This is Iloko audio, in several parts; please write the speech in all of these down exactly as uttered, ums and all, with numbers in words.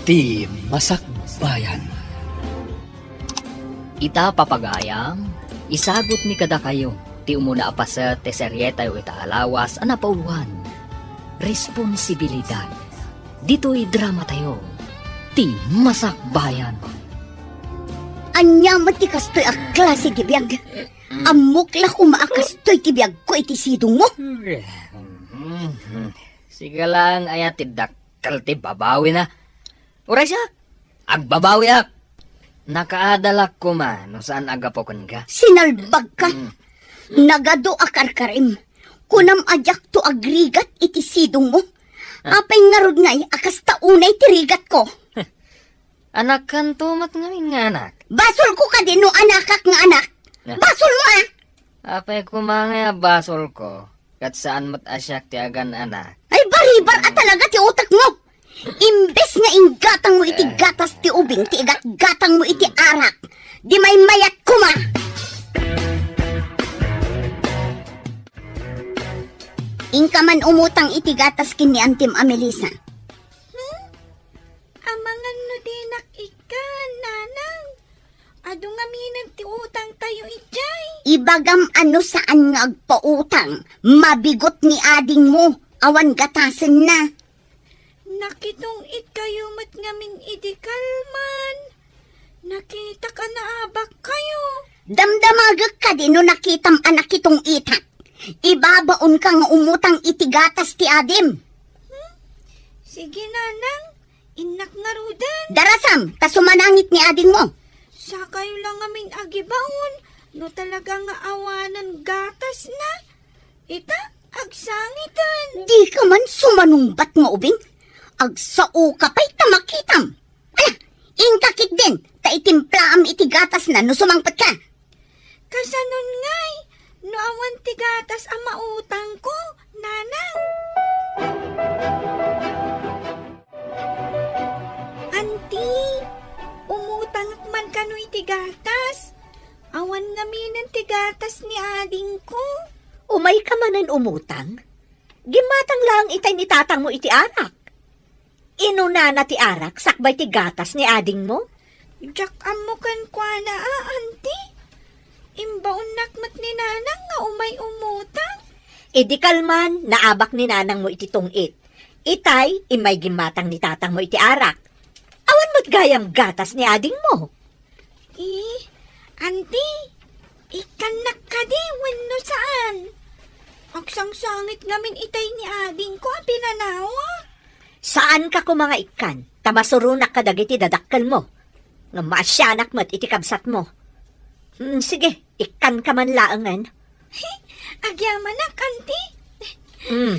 Ti Masakbayan. Ita, papagayam, isagutmi kadakayo ti umuna a paset ti serietayo ita a lawas a napauluan, Responsibilidad. Ditoy dramatayo, Ti Masakbayan. Ania met ti kastoy a klase ti biag? Ammok la koma a kastoy ti biagko iti sidongmo. Sika laeng aya ti dakkel ti babawina? Uray siak, agbabawiak. Nakaadalak koma no saan a gapu kenka. Sinalbagka. Mm. Nagadu a karkarim. Kunam a diakto agrigat iti sidongmo. Ah. Apay ngarud ngay a kasta unay ti rigatko? Anakkanto met ngamin nga anak. Basolko kadi no anakak nga anak? Ah. Basolmo, a? Apay koma ngay a basolko, ket saan met a siak ti agan-anak. Ay, baribar a talaga ti utekmo! Imbes nga inggatangmo iti gatas ti ubing ti igatgatangmo iti arak, di maymayat koma! Inka man umutang iti gatas ken ni Antim a Melissa. Hmm? Amangan no dinak ikkan, nanang. Adu ngaminen ti utangtayo idiay. Ibagam a no saan nga agpautang, mabigot ni adingmo, awan gatasenna. Nakitong-itkayo met ngamin idi kalman. Nakitak a naabakkayo. Damdamagek kadi no nakitam a nakitong-itak. Ibabaonka nga umutang iti gatas ti adim. Hmm? Sige, nanang. Innak ngaruden. Darasam, ta sumanangit ni adingmo. Sakayo la ngamin agibaon, no talaga nga awanen gatasna. Ita, agsangiten. Dika man sumanungbat nga ubing. Agsaoka pay ta makitam. Ala, inka ketdin, ta itimplaam iti gatasna no sumangpetka. Kasanon ngay, no awan ti gatas a mautangko, nanang? Anti, umutangak man kano iti gatas. Awan ngaminen ti gatas ni adingko. Umayka manen umutang? Gimmatang laeng itay ni tatangmo iti arak. Inunana ti arak sakbay ti gatas ni adingmo? Diak ammo kenkuana a, anti. Imbaonnak met ni nanang nga umay umutang. Idi kalman, naabak ni nanangmo iti tong-it. Itay, immay gimmatang ni tatangmo iti arak. Awan met gayam gatas ni adingmo. Eh, anti, ikkannak kadi wenno saan? Agsangsangit ngamin itay ni adingko a pinanawa. Saanka koma nga ikkan, ta masuronak kadagiti dadakkelmo. Ngem maasianak met iti kabsatmo. Hmm, sige, ikkanka man laengen. Agyamanak, anti. Mm.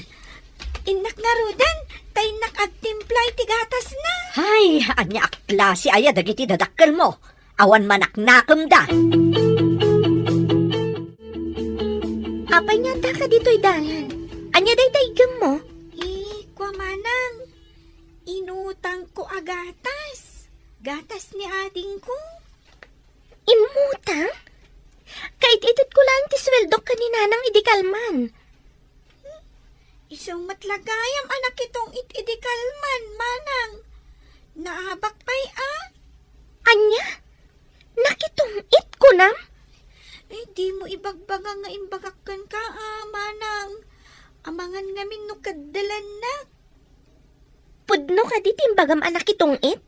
Innak ngaruden, ta innak agtimpla iti gatasna. Hay, ania a klase aya dagiti dadakkelmo? Awan manaknakemda. Apay nga addaka ditoy dalan? Ania dayta iggemmo? Eh, kua manang, inutangko a gatas. Gatas ni adingko. Immutang? Kait-itedko laeng ti suweldok ken ni nanang idi kalman. Isu met la gayam a nakitong-it idi kalman, manang. Naabak pay a? Ania? Nakitong-it, kunam? Eh, dimo ibagbaga nga imbagak kenka a, manang. Amangan ngamin no kaddelennak. Pudno kadi ti imbagam a nakitong-it?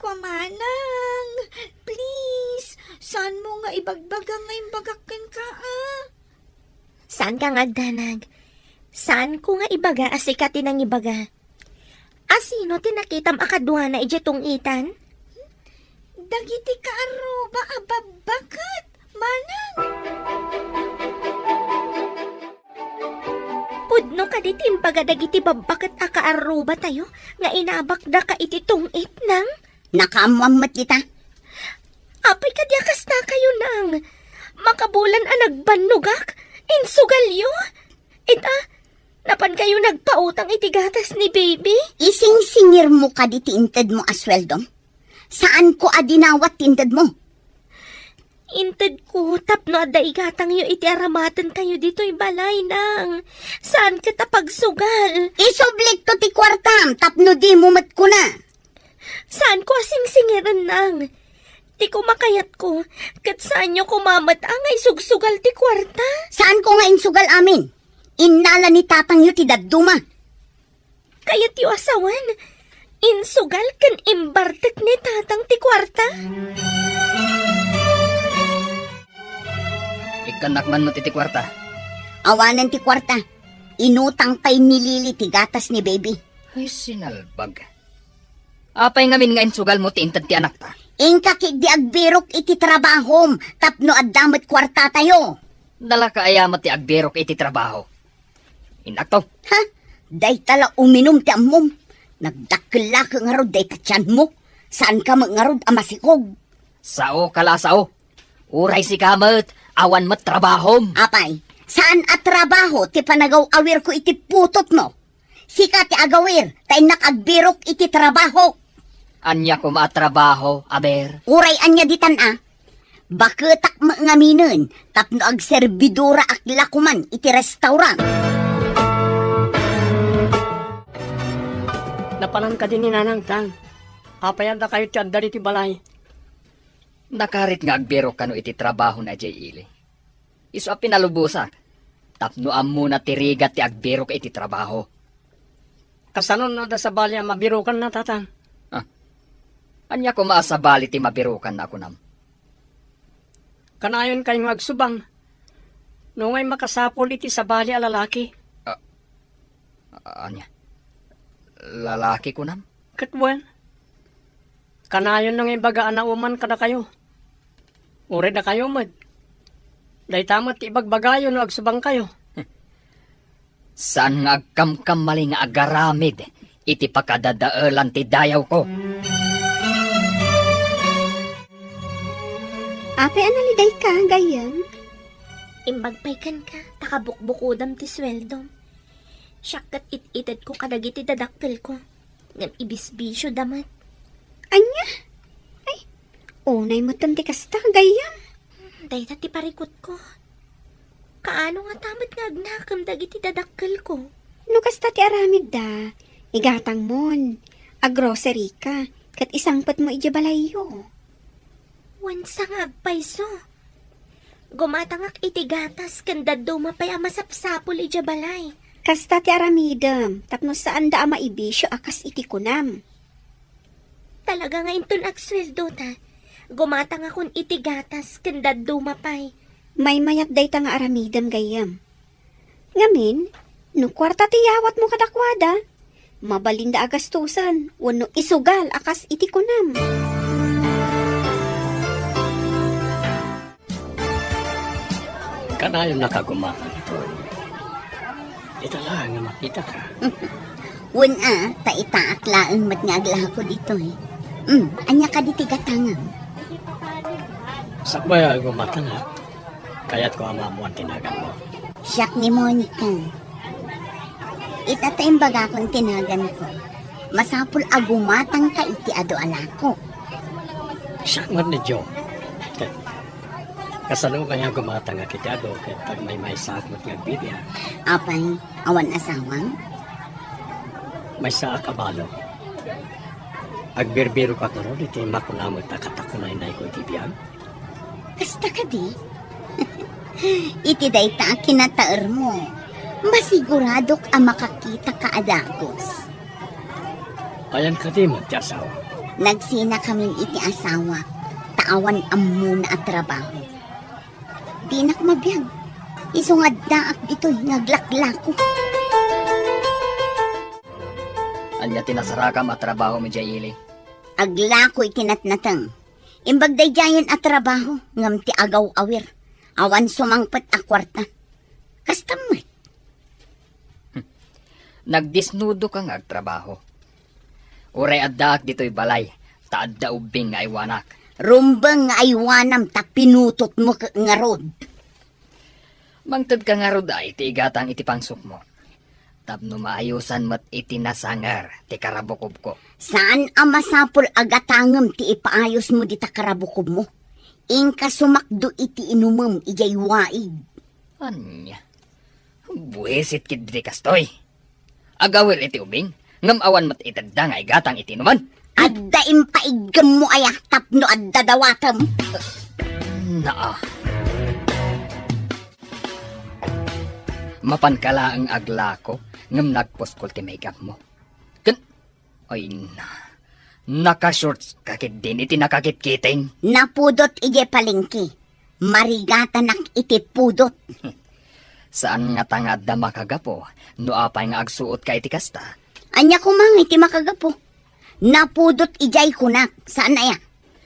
Kua manang, please, saanmo nga ibagbaga nga imbagak kenka a? Saanka nga agdanag. Saanko nga ibaga a sika ti nangibaga. A sino ti nakitam a kaduana idiay tong-itan? Dagiti kaarruba a babbaket, manang. Pudno kadi ti imbaga dagiti babbaket a kaarrubatayo nga inabakdaka iti tong-it, nang? Nakaammoam met dita. Apay kadi a kastakayo, nang? Makabulan a nagbannogak, insugalyo. Ita, napankayo nagpautang iti gatas ni baby? Isingsingirmo kadi ti intedmo a sueldom? Saanko a dinawat ti intedmo. Intedko tapno adda igatangyo iti aramatentayo ditoy balay, nang. Saan ket a pagsugal. Isublikto ti kuartam tapno dimo met kuna. Saanko a singsingiren, Nang. Ti kumakayatko, ket saanyo koma met a nga isugsugal ti kuarta. Saanko nga insugal amin. Innala ni tatangyo ti dadduma. Kayatyo a sawen, insugal ken imbartek ni tatang ti kuarta? Ikkannak man met iti kuarta. Awanen ti kuarta. Inutang pay ni Lily ti gatas ni baby. Ay, sinalbag. Apay ngamin nga insugalmo ti inted ti anakta? Inka ketdi agbirok iti trabahom tapno adda met kuartatayo. Nalaka aya met ti agbirok iti trabaho? Innakto. Ha? Dayta la uminum ti ammom. Nagdakkel la ka ngarud dayta tianmo. Saanka met ngarud a masikog. Saoka la a sao. Uray sika met, awan met trabahom. Apay, saan a trabaho ti panagaw-awirko iti putotmo? Sika ti agawir, ta innak agbirok iti trabaho. Ania koma a trabaho, aber? Uray ania ditan a? Baketak met ngaminen tapno agserbidoraak la koman iti restaurant. Napalan kadi ni Nanang, Tang? Apay a dakayo ti adda ditoy balay? Nakarit nga agbirok kano iti trabahona idiay ili. Isu a pinalubosak, tapno ammona ti rigat ti agbirok iti trabaho. Kasano no adda sabali a mabirokanna, Tatang? Ah. Ania koma a sabali ti mabirokanna a kunam? Kanayon kay nga agsubang. No ngay makasapul iti sabali a lalaki. Ah, ania? Lalaki kunam? Ket wen, kanayon nga ibaga a nauman kadakayo. Uray dakayo met. Dayta met ti ibagbagayo no agsubangkayo. Saan nga agkamkamali nga agaramid iti pakadadaelan ti dayawko. Apay a nalidayka, gayyem? Imbag pay kenka, ta kabukbukodam ti sueldom. Siak ket it-itedko kadagiti dadakkelko. Ngem ibisbisioda met. Ania? Ay, unay metten ti kasta, gayyem. Dayta ti parikutko. Kaano ngata met nga agnakem dagiti dadakkelko? No kasta ti aramidda, igatangmon, agroceryka, ket isangpetmo idiay balayyo. Wen sa nga agpayso. Gumatangak iti gatas ken dadduma pay a masapsapul idiay balay. Kasta ti aramidem tapno saanda a maibisio a kas iti kunam. Talaga nga inton agsueldota, gumatangakon iti gatas ken dadduma pay. Maymayat dayta nga aramidem, gayyem. Ngamin, no kuarta ti yawatmo kadakuada, mabalinda a gastusen wenno isugal a kas iti kunam. Kanayon a kagumatang ditoy. Ita laeng nga makitaka. Wen a, ta itaak laeng met nga aglako ditoy. Hmm, ania kadi ti gatangem? Sakbay a gumatangak, kayatko a maammoan ti naganmo. Siak ni Monica. Ita ta imbagakon ti naganko. Masapul a gumatangka iti adu a lako. Siak met ni Jo. Kasano kaya gumatangak iti adu ket agmaymaysaak met nga agbibiag? Apay, awan asawam? Maysaak a balo. Agbirbirokak ngarud iti makuna met a katakunaynayko iti biag. Kasta kadi? Iti dayta a kinataermo, masiguradok a makakitaka a dagus. Ayan kadi met ti asawa? Nagsinakamin iti asawa, ta awan ammona a trabaho. Dinak mabiag. Isu nga addaak ditoy nga aglaklako. Ania ti nasarakam a trabaho idiay ili? Aglako iti natnateng. Imbag daydiayen a trabaho ngem ti agaw-awir. Awan sumangpet a kuarta. Kasta met. Nagdesnudoka nga agtrabaho. Uray addaak ditoy balay, ta adda ubbing nga aywanak. Rumbeng nga aywanam ta pinutotmo ket ngarud. Mangtedka ngarud a iti igatang iti pangsukmo. Tapno maayosan met iti nasanger ti karabukobko. Saan a masapul a gatangem ti ipaayosmo dita karabukobmo. Inka sumakdo iti inumem idiay waig. Ania? Buisit ketdi kastoy. Agawil iti ubing, ngem awan met itedda nga igatang iti inuman. Adda impaiggemmo aya tapno adda dawatem? Naa. Mapanka laeng aglako, ngem nagpuskol ti maigapmo. Ken, ay na, naka-shorts ka ketdin iti nakakitkiting? Napudot idiay palengke. Marigatanak iti pudot. Saan ngata nga adda makagapu no apay nga agsuotka iti kasta? Ania koma nga iti makagapu? Napudot idiay kunak, saan aya?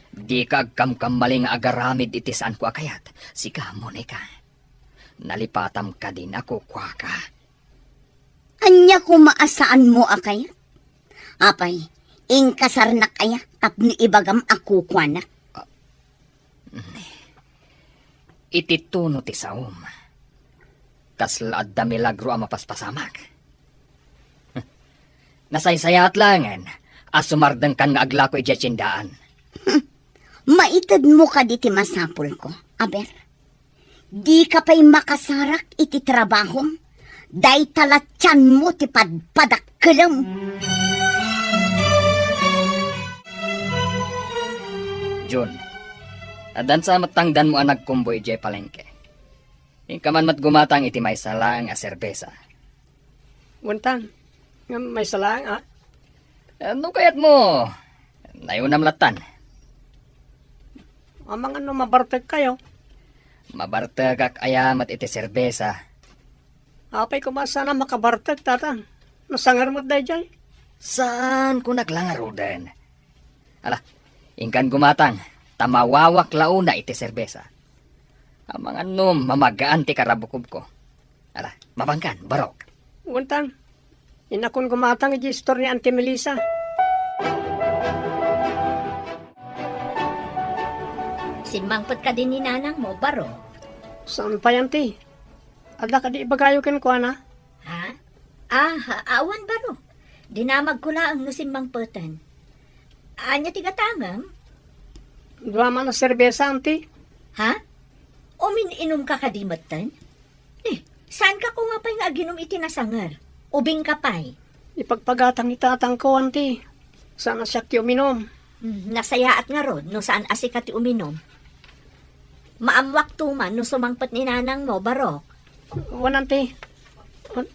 Dika agkamkamali nga agaramid iti saanko a kayat. Sika, Monica. Nalipatam kadin a kukuaka. Ania koma a saanmo a kayat? Apay, inkasarnak aya tapno ibagam a kukuanak? Iti tono ti saom, kasla adda milagro a mapaspasamak. Nasaysayaat laengen a sumardengkan nga aglako idiay tiendaan. Maitedmo kadi ti masapulko, aber? Dika pay makasarak iti trabahom? Dayta la tianmo ti padpadakkelem. Jun, addan sa met tangdanmo a nagkumboy idiay palengke. Inka man met gumatang iti maysa laeng a serbesa. Wen tang, ngem maysa laeng, a? Eh, no kayatmo, nayunam lattan. Amangan no mabartegkayo? Mabartegak aya met iti serbesa. Apay koma saan a makabartek, tatang? Nasanger met daydiay. Saan ko naglangaruden? Ala, inkan gumatang, ta mawawak la una iti serbesa. Amangan no mamagaan ti karabukobko. Ala, mabangkan, barok. Wen tang, innakon gumatang iti istor ni Auntie Melissa. Simmangpet kadi ni nanangmo, barok? Saan pay, Auntie. Adda kadi ibagayo kenkuana? Ha? Ah, ha, awan, barok. Dinamagko laeng no simmangpeten. Ania ti gatangem? Dua man a serbesa, Auntie. Ha? Umin-inumka kadi metten? Eh, saanka koma pay nga aginum iti nasanger? Ubingka pay. Ipagpagatang ni tatangko, Auntie. Saan a siak ti uminum. Hmm, nasayaat ngarud no saan a sika ti uminum. Maammoak tuman no sumangpet ni nanangmo, barok. Wen, Auntie.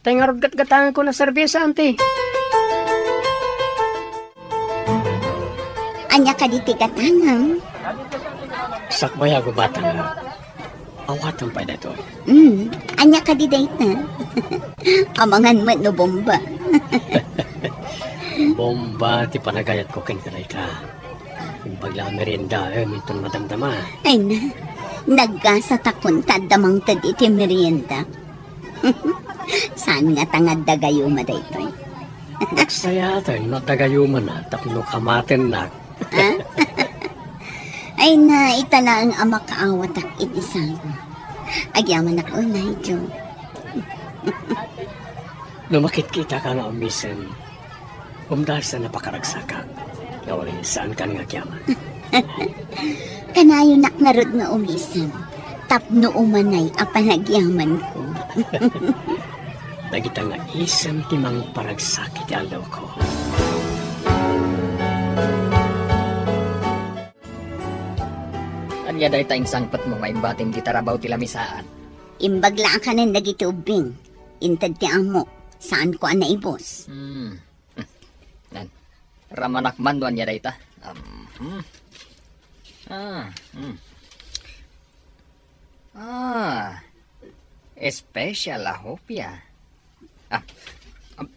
Tay ngarud gatgatangenko a serbesa, Auntie. Ania kadi ti gatangem? Sakbay a gubatang. Awatem pay daytoy. Hmm, ania kadi dayta? Amangan met no bomba. Bomba ti panagayatko kenka dayta. Imbag la a meriendaem inton madamdama. Ay na, naggasatakon ta adda mangted iti merienda. Saan ngata nga adda gayuma daytoy? Nagsayaaten no adda gayumana tapno kamatennak. Ha? Ay na, ita laeng a makaawatak iti sago. Agyamanak unay, Joe. No makitkitaka nga umisem, umdasan a pakaragsakak, nga wen, saankan nga agyaman. Kanayonak ngarud nga umisem, tapno umanay a panagyamanko. Dagita nga isem ti mangparagsak iti allawko. Ania dayta insangpetmo nga imbatim ti tarabaw ti lamisaan? Imbag la a kanen dagiti ubbing. Inted ti amok. Saanko a naibus. Hmm. Nan, ramanak man no ania dayta. Um, hmm. Ah, hmm. Ah, special a hopia. Ah, um,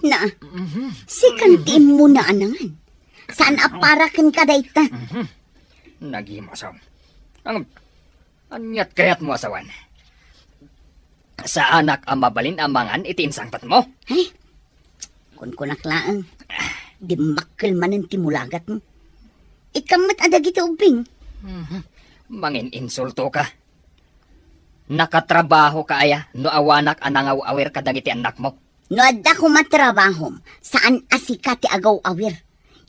Na, mhm. Sikan ti immuna a nangan. Saan a para kenka dayta? Mhm. Nagimasaw. Ang, aniat kayatmo a sawen? Saanak a mabalin a mangan iti insangpetmo? Ay, kunkunak laeng. Dimmakkel manen ti mulagatmo. Ikkan met a dagiti ubbing. Mhm. Mangin-insulto ka. Nakatrabaho ka aya no awanak a nangaw-awir kadagiti annakmo? No adda koma trabahom, saan a sika ti agaw-awir.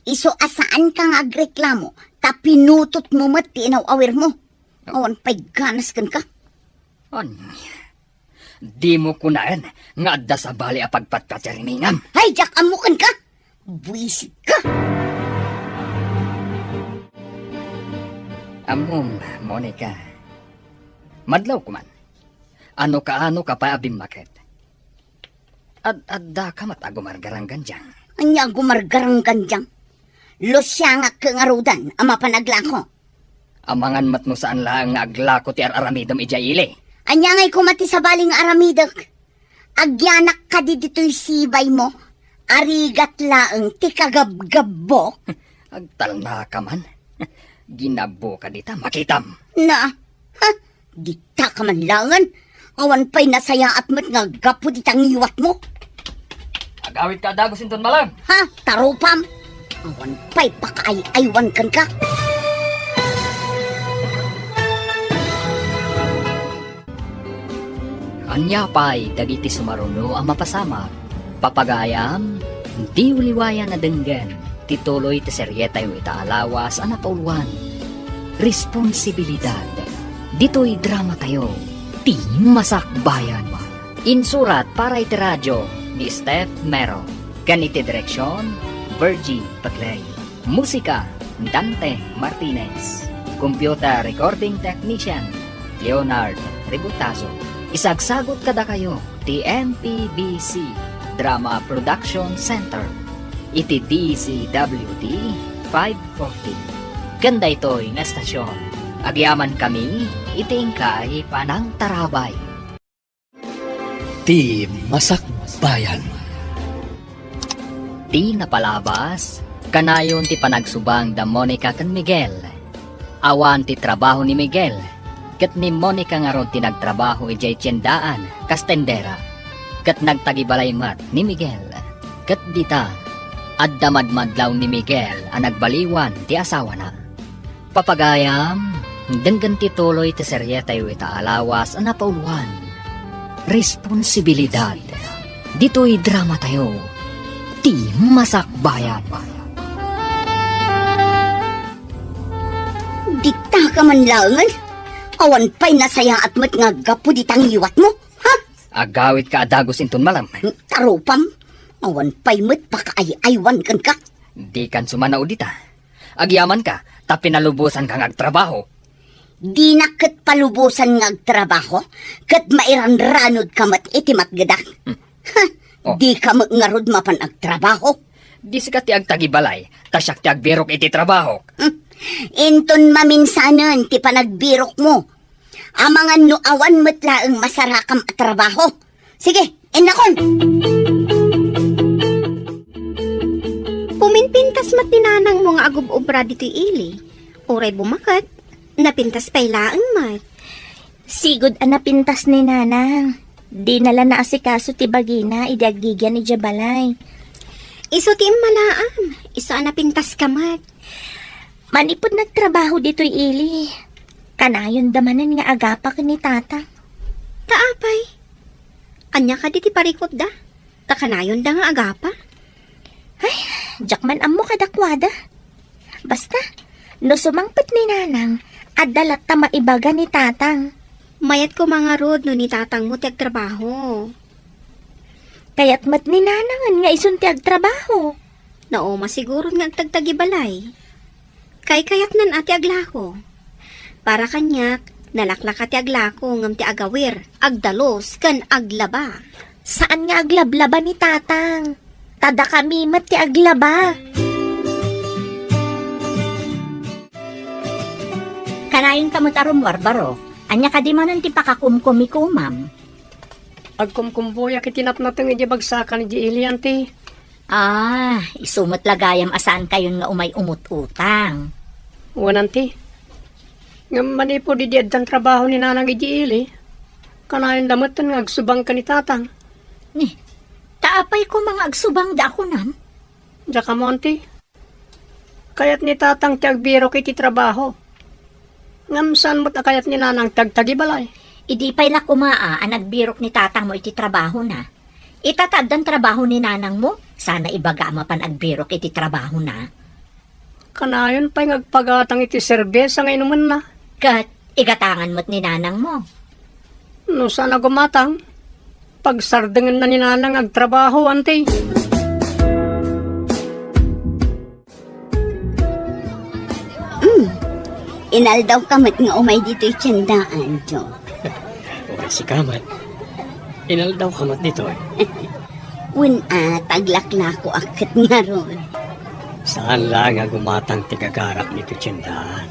Isu a saanka nga agreklamo, ta pinutotmo met ti inaw-awirmo. Awan pay ganas kenka. Ania? Dimo kunaen nga adda sabali a pagpatpatirimingan? Ay, diak ammo kenka! Buisit ka! Ammom, Monica. Madlaw koman. Ano kaano ka pay a bimmaket? Ad-adda ka met a gumargaranggandiang. Ania a gumargaranggandiang? Lusiangak ngaruden a mapan aglako. Amangan met no saan laeng nga aglako ti ar-aramidem idiay ili. Ania ngay koma ti sabali nga aramidek? Agyanak kadi ditoy sibaymo? Arigat laeng ti kagabgabbok? Agtalna ka man. Ginabbo ka dita, makitam. Na, ha? Dita ka man laengen. Awan pay nasayaat met nga gapu dita ngiwatmo. Agawid ka a dagus inton malem. Ha? Tarupam? Awan pay pakaay-aywan kenka. Ania pay dagiti sumaruno a mapasamak? Papagayam, diyo liwayan a denggen ti tuloy ti serietayo ita a lawas a napauluan, Responsibilidad. Ditoy dramatayo, Ti Masakbayan. Insurat para iti radio ni Steph Mero, ken iti direksion, Virgie Paclay. Musika, Dante Martinez. Computer recording technician, Leonard Ributazo. Isagsagut kadakayo ti M P B C Drama Production Center iti D Z W T five forty. Ken daytoy nga estasion, agyamankami iti inkay panangtarabay. Ti Masakbayan. Ti napalabas, kanayon ti panagsubang da Monica ken Miguel. Awan ti trabaho ni Miguel, ket ni Monica ngarud ti nagtrabaho idiay tiendaan kas tendera, ket nagtagibalay met ni Miguel. Ket dita, adda madmadlaw ni Miguel a nagbaliwan ti asawana. Papagayam, denggen ti tuloy ti serietayo ita a lawas a napauluan, Responsibilidad. Ditoy dramatayo, Ti Masakbayan. Dita ka man laengen? Awan pay nasayaat met nga gapu dita ngiwatmo? Ha? Agawid ka a dagus inton malem. Tarupam, awan pay met pakaay-aywan kenka. Dikan sumanao dita. Agyamanka, ta pinalubosanka nga agtrabaho. Dinak ket palubosan nga agtrabaho, ket mairanranodka met iti matgedak. Hmm. Ha! Oh. Dika met ngarud mapan agtrabaho. Di sika ti agtagibalay, ta siak ti agbirok iti trabahok. Hmm. Inton maminsanen ti panagbirokmo. Amangan no awan met laeng masarakam a trabaho. Sige, innakon! Puminpintas met ni nanangmo nga agub-ubra ditoy ili. Uray bumaket, napintas pay laeng met. Sigud a napintas ni nanang. Dina la naasikaso ti bagina idi aggigian idiay balay. Isu ti immalaam. Isu a napintaska met. Manipud nagtrabaho ditoy ili, kanayonda manen nga agapa ken ni tatang. Ta apay? Ania kadi ti parikutda? Ta kanayonda nga agapa? Ay, diak man ammo kadakuada. Basta, no sumangpet ni nanang, adda latta maibaga ni tatang. Mayat koma ngarud no ni tatangmo ti agtrabaho. Kayat met ni nanangen nga isun ti agtrabaho. Nauma sigurod nga agtagtagibalay. Kaikayatnan a ti aglako. Para kaniak, nalaklaka ti aglako ngem ti agawir, agdalus, ken aglaba. Saan nga aglablaba ni tatang? Ta dakami met ti aglaba. Kanayonka met a rummuar, baro. Ania kadi manen ti pakakumkumikumam? Agkumkumbuyak iti natnateng idiay bagsakan idiay ili, anti. Ah, isu met la gayam a saankayon nga umay umut-utang. Wen, anti. Ngem manipud idi addan trabaho ni nanang idiay ili, kanayonda metten nga agsubang ken ni tatang. Ni, ta apay koma nga agsubangda a kunam? Diak ammo, anti. Kayat ni tatang ti agbirok iti trabaho. Ngem saan met a kayat ni nanang ti agtagibalay. Idi pay la koma a, a nagbirok ni tatangmo iti trabahona. Ita ta addan trabaho ni nanangmo, saan a ibaga a mapan agbirok iti trabahona. Kanayon pay nga agpagatang iti serbesa nga inumenna. Ket igatangan met ni nanangmo. No saan a gumatang, pagsardengenna ni nanang agtrabaho, anti. Mm. Inaldaw ka met nga umay ditoy tiendaan, Jo. Uray sika met. Inaldaw ka met ditoy. Wen a, taglaklakoak ket ngarud. Saan laeng a gumatang ti gagarak ditoy tiendaan.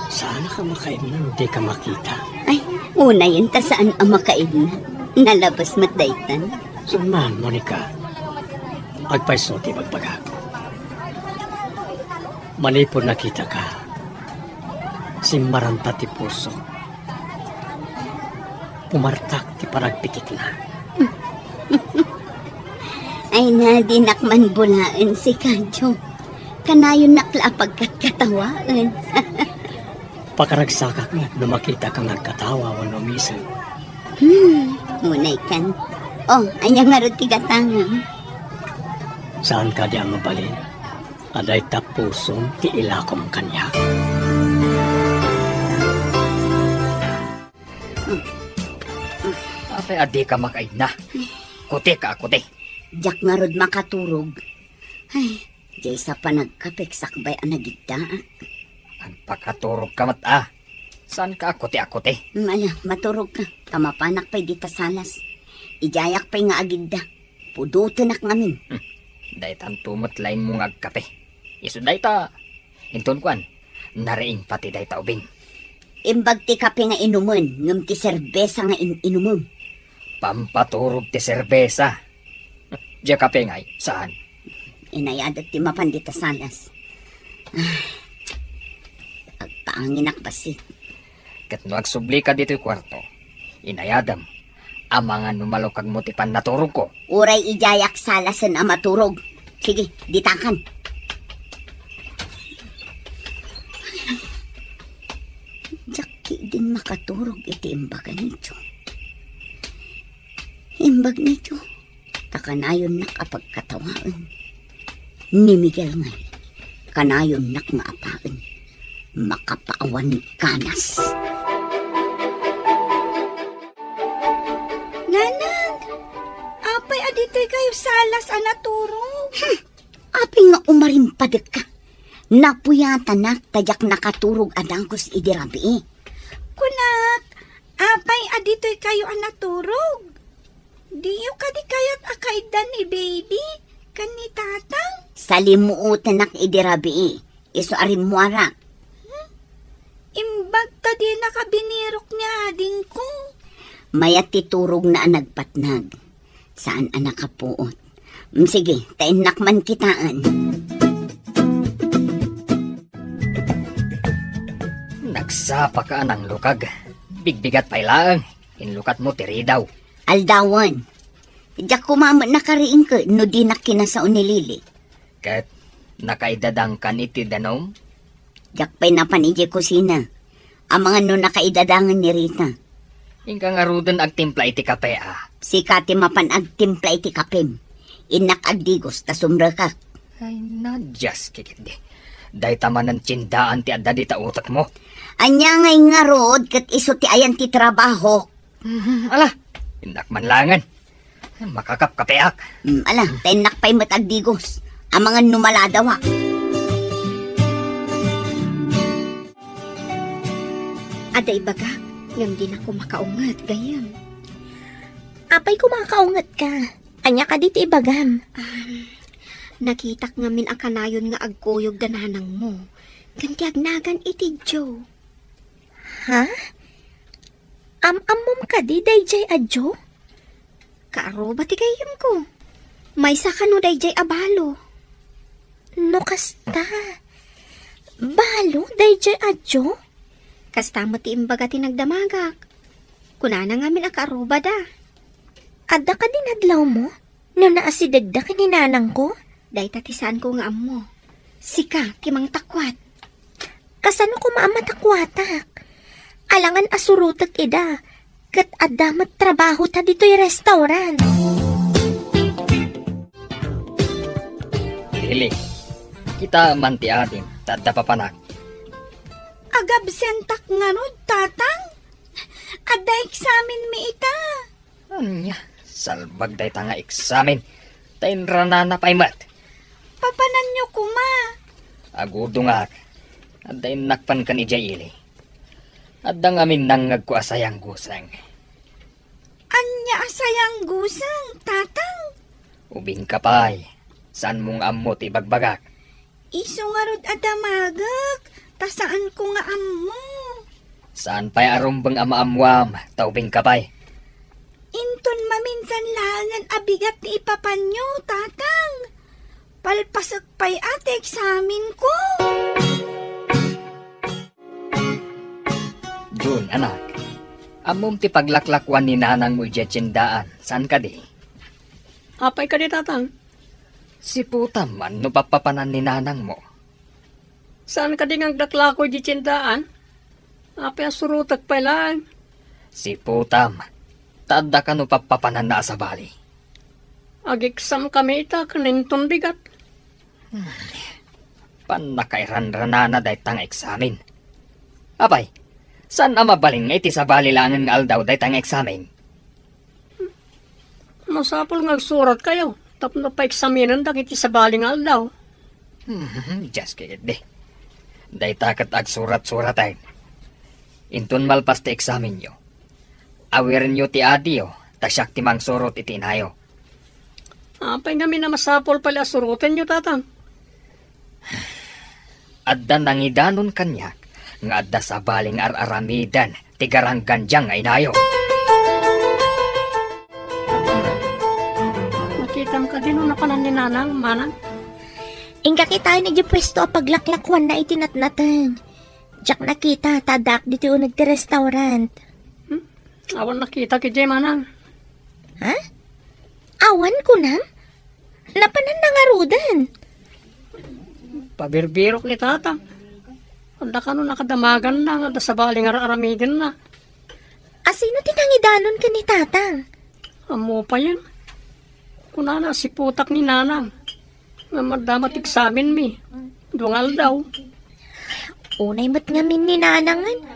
Saan ka makaidna no di ka makita? Ay, unayen ta saan a makaidna. Nalabas met daytan. Saan man, Monica? Agpayso ti bagbagak. Manipud nakitaka, simmaranta ti pusok. Pumartak ti panagpikitna. Ay na, dinak man bulaen sika, Jo. Kanayonnak la a pagkatkatawaen. Pakaragsakak met no makitaka nga agkatawa wenno umisig. Hmm, unay kan. Oh, ania ngarud ti gatangem? Saan kadi a mabalin a dayta pusom ti ilakom kaniak? Apay a dika makaidna? Kutek a kutek. Diak ngarud makaturog. Ay, diay sa panagkapek sakbay a nagiddaak. Agpakaturogka met a. Saanka a kuti-kuti? Mm, ala, maturogka. Ta mapanak pay dita salas. Idiayak pay nga agidda. Pudotenak ngamin. Hmm. Daytanto met laengmo nga agkape. Isu dayta, inton kuan, nariing pati dayta ubing. Imbag ti kape nga inumen, ngem ti serbesa nga in-inumem. Pampaturog ti serbesa. Diay kape ngay, saan? Inayadak ti mapan dita salas. Ah, agpaanginak bassit. Ket no agsublika ditoy kuarto, inayadem, amangan no malukagmo ti pannaturogko. Uray idiayak salasen a maturog. Sige, ditakan. Diak ketdin makaturog iti imbaga ni Jo. Imbag ni Jo, ta kanayonnak a pagkatawaen. Ni Miguel ngay, kanayonnak nga apaen. Makapaawan kanas. Nanang, apay a ditoy kayo salas a naturog? Hmm, apay nga umarimpadek ka? Napuyatanak ta diak nakaturog a dagus idi rabii. Kunak, apay a ditoy kayo a naturog? Diyo kadi kayat a kaiddan ni baby ken ni tatang? Salimuotenak idi rabii, isu a rimmuarak. Hmm? Imbag ta dinaka binirok ni adingko. Mayat ti turogna a nagpatnag. Saan a nakapuot. Mm, sige, ta innak man kitaen. Nagsapaka a nanglukag. Bigbigat pay laeng. Inlukatmo ti ridaw. Aldawen. Diak koma met nakariingko no dinak kinasao ni Lily. Ket nakaidadangkan iti danum? Diak pay napan idiay kusina. Amangan no nakaidadangen ni Rita. Inka ngaruden agtimpla iti kape a. Sika ti mapan agtimpla iti kapem. Innak agdigos ta sumrekak. Ay, nadias, kikitdi. Dayta manen tiendaan ti adda dita utekmo. Ania ngay ngarud ket isu ti ayan ti trabaho? Mhm, ala, innak man laengen. Makakapkapeak. Mm, ala, ta innak pay met agdigos. Amangan no maladawa. Adda ibagak, ngem dinako makaunget, gayyem. Apay ko makaunget ka? Ania kadi ti ibagam? Um, nakitak ngamin a kanayon nga agkuyog da nanangmo. Ken ti agnagan iti Joe. Ha? Am-ammom kadi daydiay a Joe? Kaaruba ti gayyemko. Maysa kano daydiay a balo. No kasta, balo daydiay a Joe? Kasta met ti imbaga ti nagdamagak. Kunana ngamin a kaarubada. Adda kadi nadlawmo? No naasidegda ken ni nanangko? Dayta ti saanko nga ammo. Sika ti mangtakwat. Kasano koma a matakwatak? Alangan a surotek ida, ket adda met trabahota ditoy restaurant. Lili, kita man ti adim, ta adda papanak. Agabsentak ngarud, Tatang? Adda eksamen mi ita. Ania, salbag dayta nga eksamen, ta inranana pay met. Papananyo koma. Agudongak. Adda innak pan ken idiay ili. Adda ngamin nangngegko a sayangguseng. Ania a sayangguseng, Tatang? Ubingka pay. Saanmo nga ammo ti ibagbagak? Isu ngarud a damagek, ta saanko nga ammo. Saan pay a rumbeng a maammuam, ta ubingka pay. Inton maminsan laengen a bigat ti ipapanyo, Tatang. Palpasek pay a ti eksamenko. Jun, anak, ammom ti paglaklakuan ni nanangmo idiay tiendaan, saan kadi? Apay kadi, Tatang? Siputam man no pappapanan ni nanangmo. Saan kadi nga aglaklako idiay tiendaan? Apay a surotek pay laeng? Siputam, ta adda kano pappapananna a sabali. Ageksamkami ita ken inton bigat. Pannakairanranana dayta nga eksamen. Apay, saan a mabalin nga iti sabali laengen nga aldaw dayta nga eksamen? Masapul nga agsuratkayo tapno paeksamenen dagiti sabali nga aldaw. Hmm, just kidding. Dayta ket agsurat-suraten. Inton malpas ti eksamenyo, awirenyo ti adiyo, ta siak ti mangsurot iti inayo. Apay ngamin a masapul pay a surotenyo, Tatang? Adda nangidanon kaniak nga adda sabali nga ar-aramiden ti garanggandiang nga inayo. Nakitam kadi no napanan ni Nanang, Manang? Inka kitaen idiay puesto a paglaklakuanna iti natnateng. Diak nakita, ta addaak ditoy uneg ti restaurant. Hmm? Awan nakitak idiay, Manang. Ha? Awan, kunam? Napananna ngaruden? Pabirbirok ni Tatang. Adda kano nakadamaganna nga adda sabali nga ar-aramidenna. Asino ti nangidanon ken ni Tatang? Ammo payen. Kunana, siputak ni Nanang. Ngem adda met eksamenmi. Dua nga aldaw. Unay met ngamin ni Nanangen.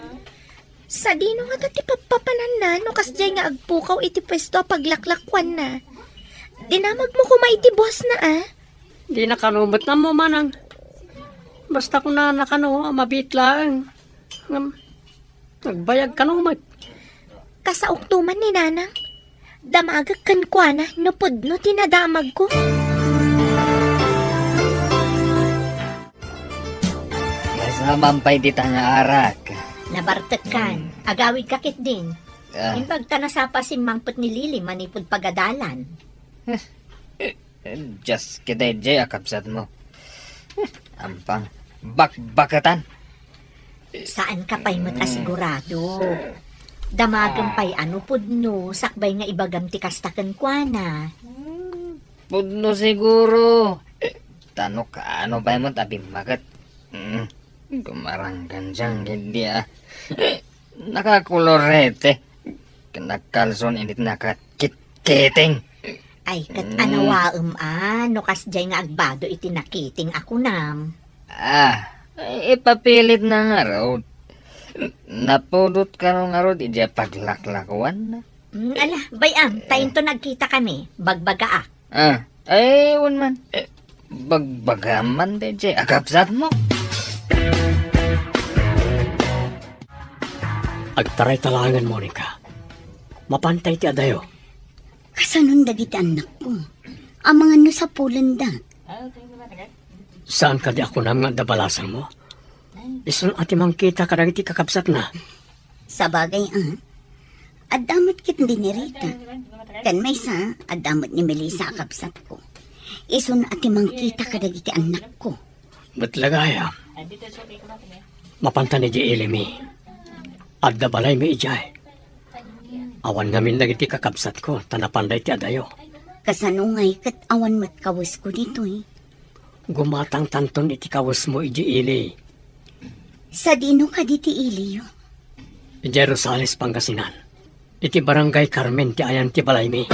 Sadino ngata ti pappapananna no kasdiay nga agpukaw iti puesto a paglaklakuanna? Dinamagmo koma iti bossna, a? Dina kano met ammo, Manang. Basta kunana kano a mabiit laeng. Ngem, agbayag kano met. Kasaok to man ni Nanang. Damagek kenkuana no pudno ti nadamagko. Masaman pay dita nga arak. Nabartekkan. Agawidka ketdin. Ah. Imbag ta nasapa simmangpet ni Lily manipud pagadalan. Eh, just kidaydiay a kabsatmo. Eh, ampang bakbaketan. Saan ka pay met a sigurado. Damagem pay a no pudno, sakbay nga ibagam ti kasta kenkuana. Hmm, pudno siguro. Ta no kaano pay met a bimmaket. Hmm, gumaranggandiang idi a. Nakakolorete. Ken nagkalson init nakakitkiting. Ay, ket anawaem a, no kasdiay nga agbado iti nakiting a kunam. Ah, ipapilitna ngarud. Napudot kano ngarud idiay paglaklakuanna. Mm, ala, bay-am, ta inton nagkitakami, bagbagaak. Ah, ay, wen man. Eh, bagbagam man daydiay a kabsatmo. Agtaray ta laengen, Monica. Mapantay ti adayo. Kasanon dagiti annakko? Amangan no sapulenda. Saan kadi a kunam nga adda balasangmo? Isun a ti mangkita kadagiti kakabsatna. Sabagay a, adda met ket ni Rita. Ken maysa, adda met ni Melissa a kabsatko. Isun a ti mangkita kadagiti annakko. Met la gayam. Mapantan idiay ilimi. Adda balaymi idiay. Awan ngamin dagiti kakabsatko, ta napanda iti adayo. Kasano ngay ket awan met kawesko ditoy? Gumatangtanton iti kawesmo idiay ili. Sadino kadi ti iliyo? Idiay Rosales, Pangasinan. Iti Barangay Carmen ti ayan ti balaymi.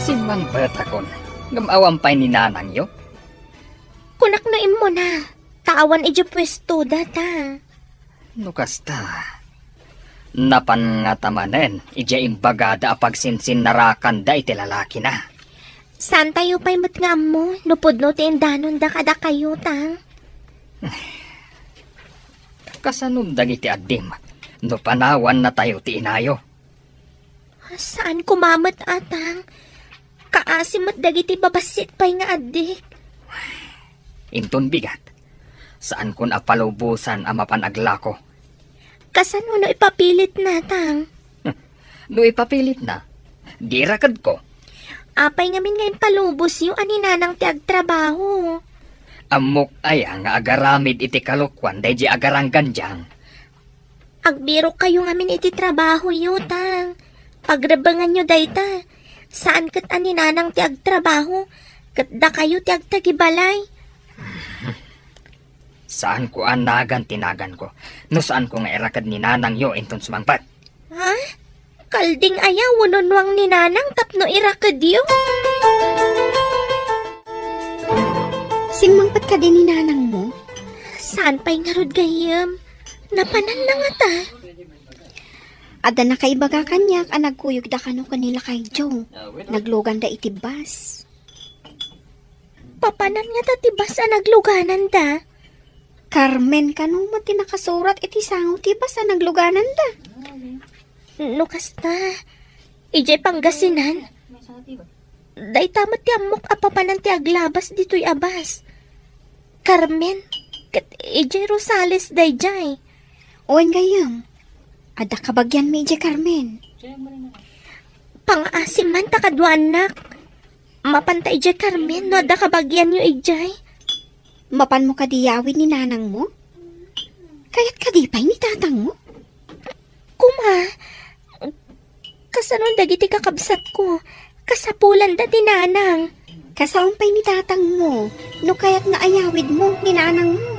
Simmangpetakon, ngem awan pay ni nanangyo? Kunak no immuna, ta awan idiay puestoda ta. No kasta, napan ngata manen idiay imbagada a pagsinsinnarakanda iti lalakina. Saantayo pay met nga ammo no pudno ti indanonda kadakayo, Tang? Kasanon dagiti addim no panawannatayo ti inayo? Saan koma met, Tang. Kaasi met dagiti babassit pay nga addik. Inton bigat, saankon a palubosan a mapan aglako. Kasano no ipapilitna, Tang? No ipapilitna, di irakedko. Apay ngamin nga impalubosyo a ni Nanang ti agtrabaho? Ammok aya nga agaramid iti kalokuan daydi agaranggandiang? Agbirokkayo ngamin iti trabahoyo, Tang. Pagrebbenganyo dayta. Saan ket a ni Nanang ti agtrabaho, ket dakayo ti agtagibalay. Saanko a nagan ti naganko no saanko nga iraked ni Nanangyo inton sumangpet. Ha? Kalding aya wenno nuang ni Nanang tapno irakedyo? Simmangpet kadi ni Nanangmo? Saan pay ngarud gayyem? Napananna ngata. Adda nakaibaga kaniak a nagkuyogda kano ken ni Lakay Joe. Nagluganda iti bus. Papanan ngata ti bus a naglugananda? Carmen kano met ti nakasurat iti sango ti bus a naglugananda. No kasta, idiay Pangasinan, dayta met ti ammok a papanan ti aglabas ditoy a bus. Carmen, ket idiay Rosales daydiay. Wen gayyem, adda kabagianmi idiay Carmen. Pangaasim man ta kaduaannak. Mapanta idiay Carmen no adda kabagianyo idiay. Mapanmo kadi yawid ni Nanangmo? Kayat kadi pay ni Tatangmo? Kuma, kasano dagiti kakabsatko? Kasapulanda ti Nanang. Kasaon pay ni Tatangmo, no kayat nga ayawidmo ni Nanangmo.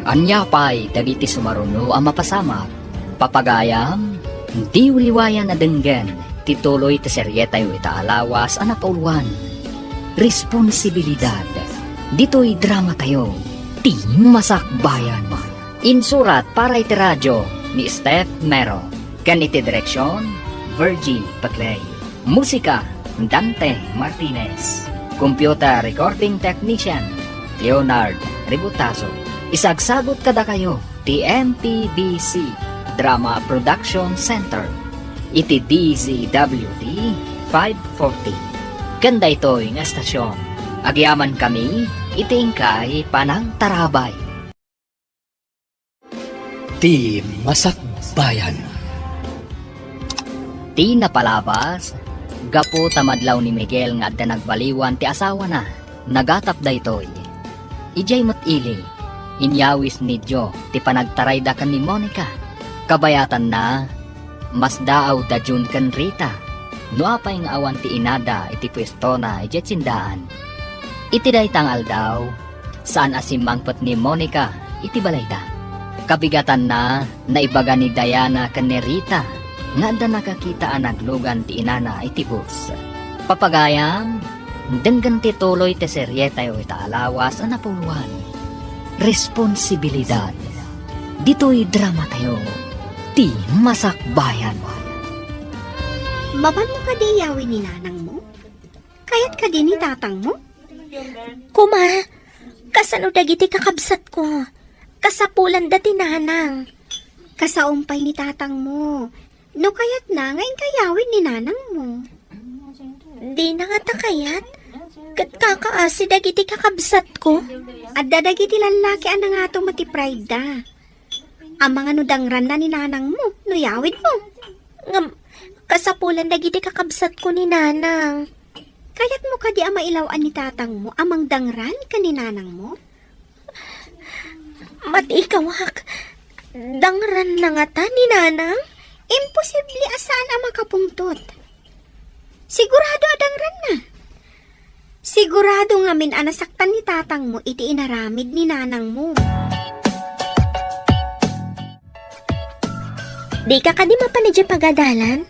Ania pay dagiti sumaruno a mapasamak? Papagayam, diyo liwayan a denggen ti tuloy ti serietayo ita a lawas a napauluan. Responsibilidad. Ditoy dramatayo, ti Masakbayan. Insurat para iti radio ni Steph Mero, ken iti direksion, Virgie Paclay. Musika, Dante Martinez. Computer recording technician, Leonard Ributaso. Isagsagut kadakayo ti M P B C Drama Production Center iti D Z W T five forty. Ken daytoy nga estasyon, agyamankami iti inkay panangtarabay. Ti Masakbayan. Ti napalabas, gapu ta madlaw ni Miguel nga adda nagbaliwan ti asawana, nagatap daytoy. Idiay met ili, inyawis ni Joe ti panagtarayda ken ni Monica. Kabayatanna, masdaawda Jun ken Rita, no apay nga awan ti inada iti puestona idiay tiendaan. Iti dayta nga aldaw, saan a simmangpet ni Monica iti balayda. Kabigatanna, naibaga ni Diana ken ni Rita nga adda nakakita a naglugan ti inana iti bus. Papagayam, denggen ti tuloy ti serietayo ita a lawas a napauluan. Responsibilidad. Ditoy dramatayo, ti Masakbayan. Mapanmo kadi yawid ni Nanangmo? Kayat kadi ni Tatangmo? Kuma, kasano dagiti kakabsatko? Kasapulanda ti Nanang. Kasaom pay ni Tatangmo. No kayatna nga inkay yawid ni Nanangmo. Dina ngata kayat? Ket kakaasi dagiti kakabsatko. Adda dagiti lallaki a nangato met ti pride da. Amangan no dangranna ni Nanangmo no yawidmo. Ngem, kasapulan dagiti kakabsatko ni Nanang. Kayatmo kadi a mailaw-an ni Tatangmo a mangdangran ken ni Nanangmo? Mati ikawak, dangranna ngata ni Nanang? Imposible a saan a makapungtot. Sigurado a dangranna. Sigurado ngamin a nasaktan ni Tatangmo iti inaramid ni Nanangmo. Dika kadi mapan idiay pagadalan?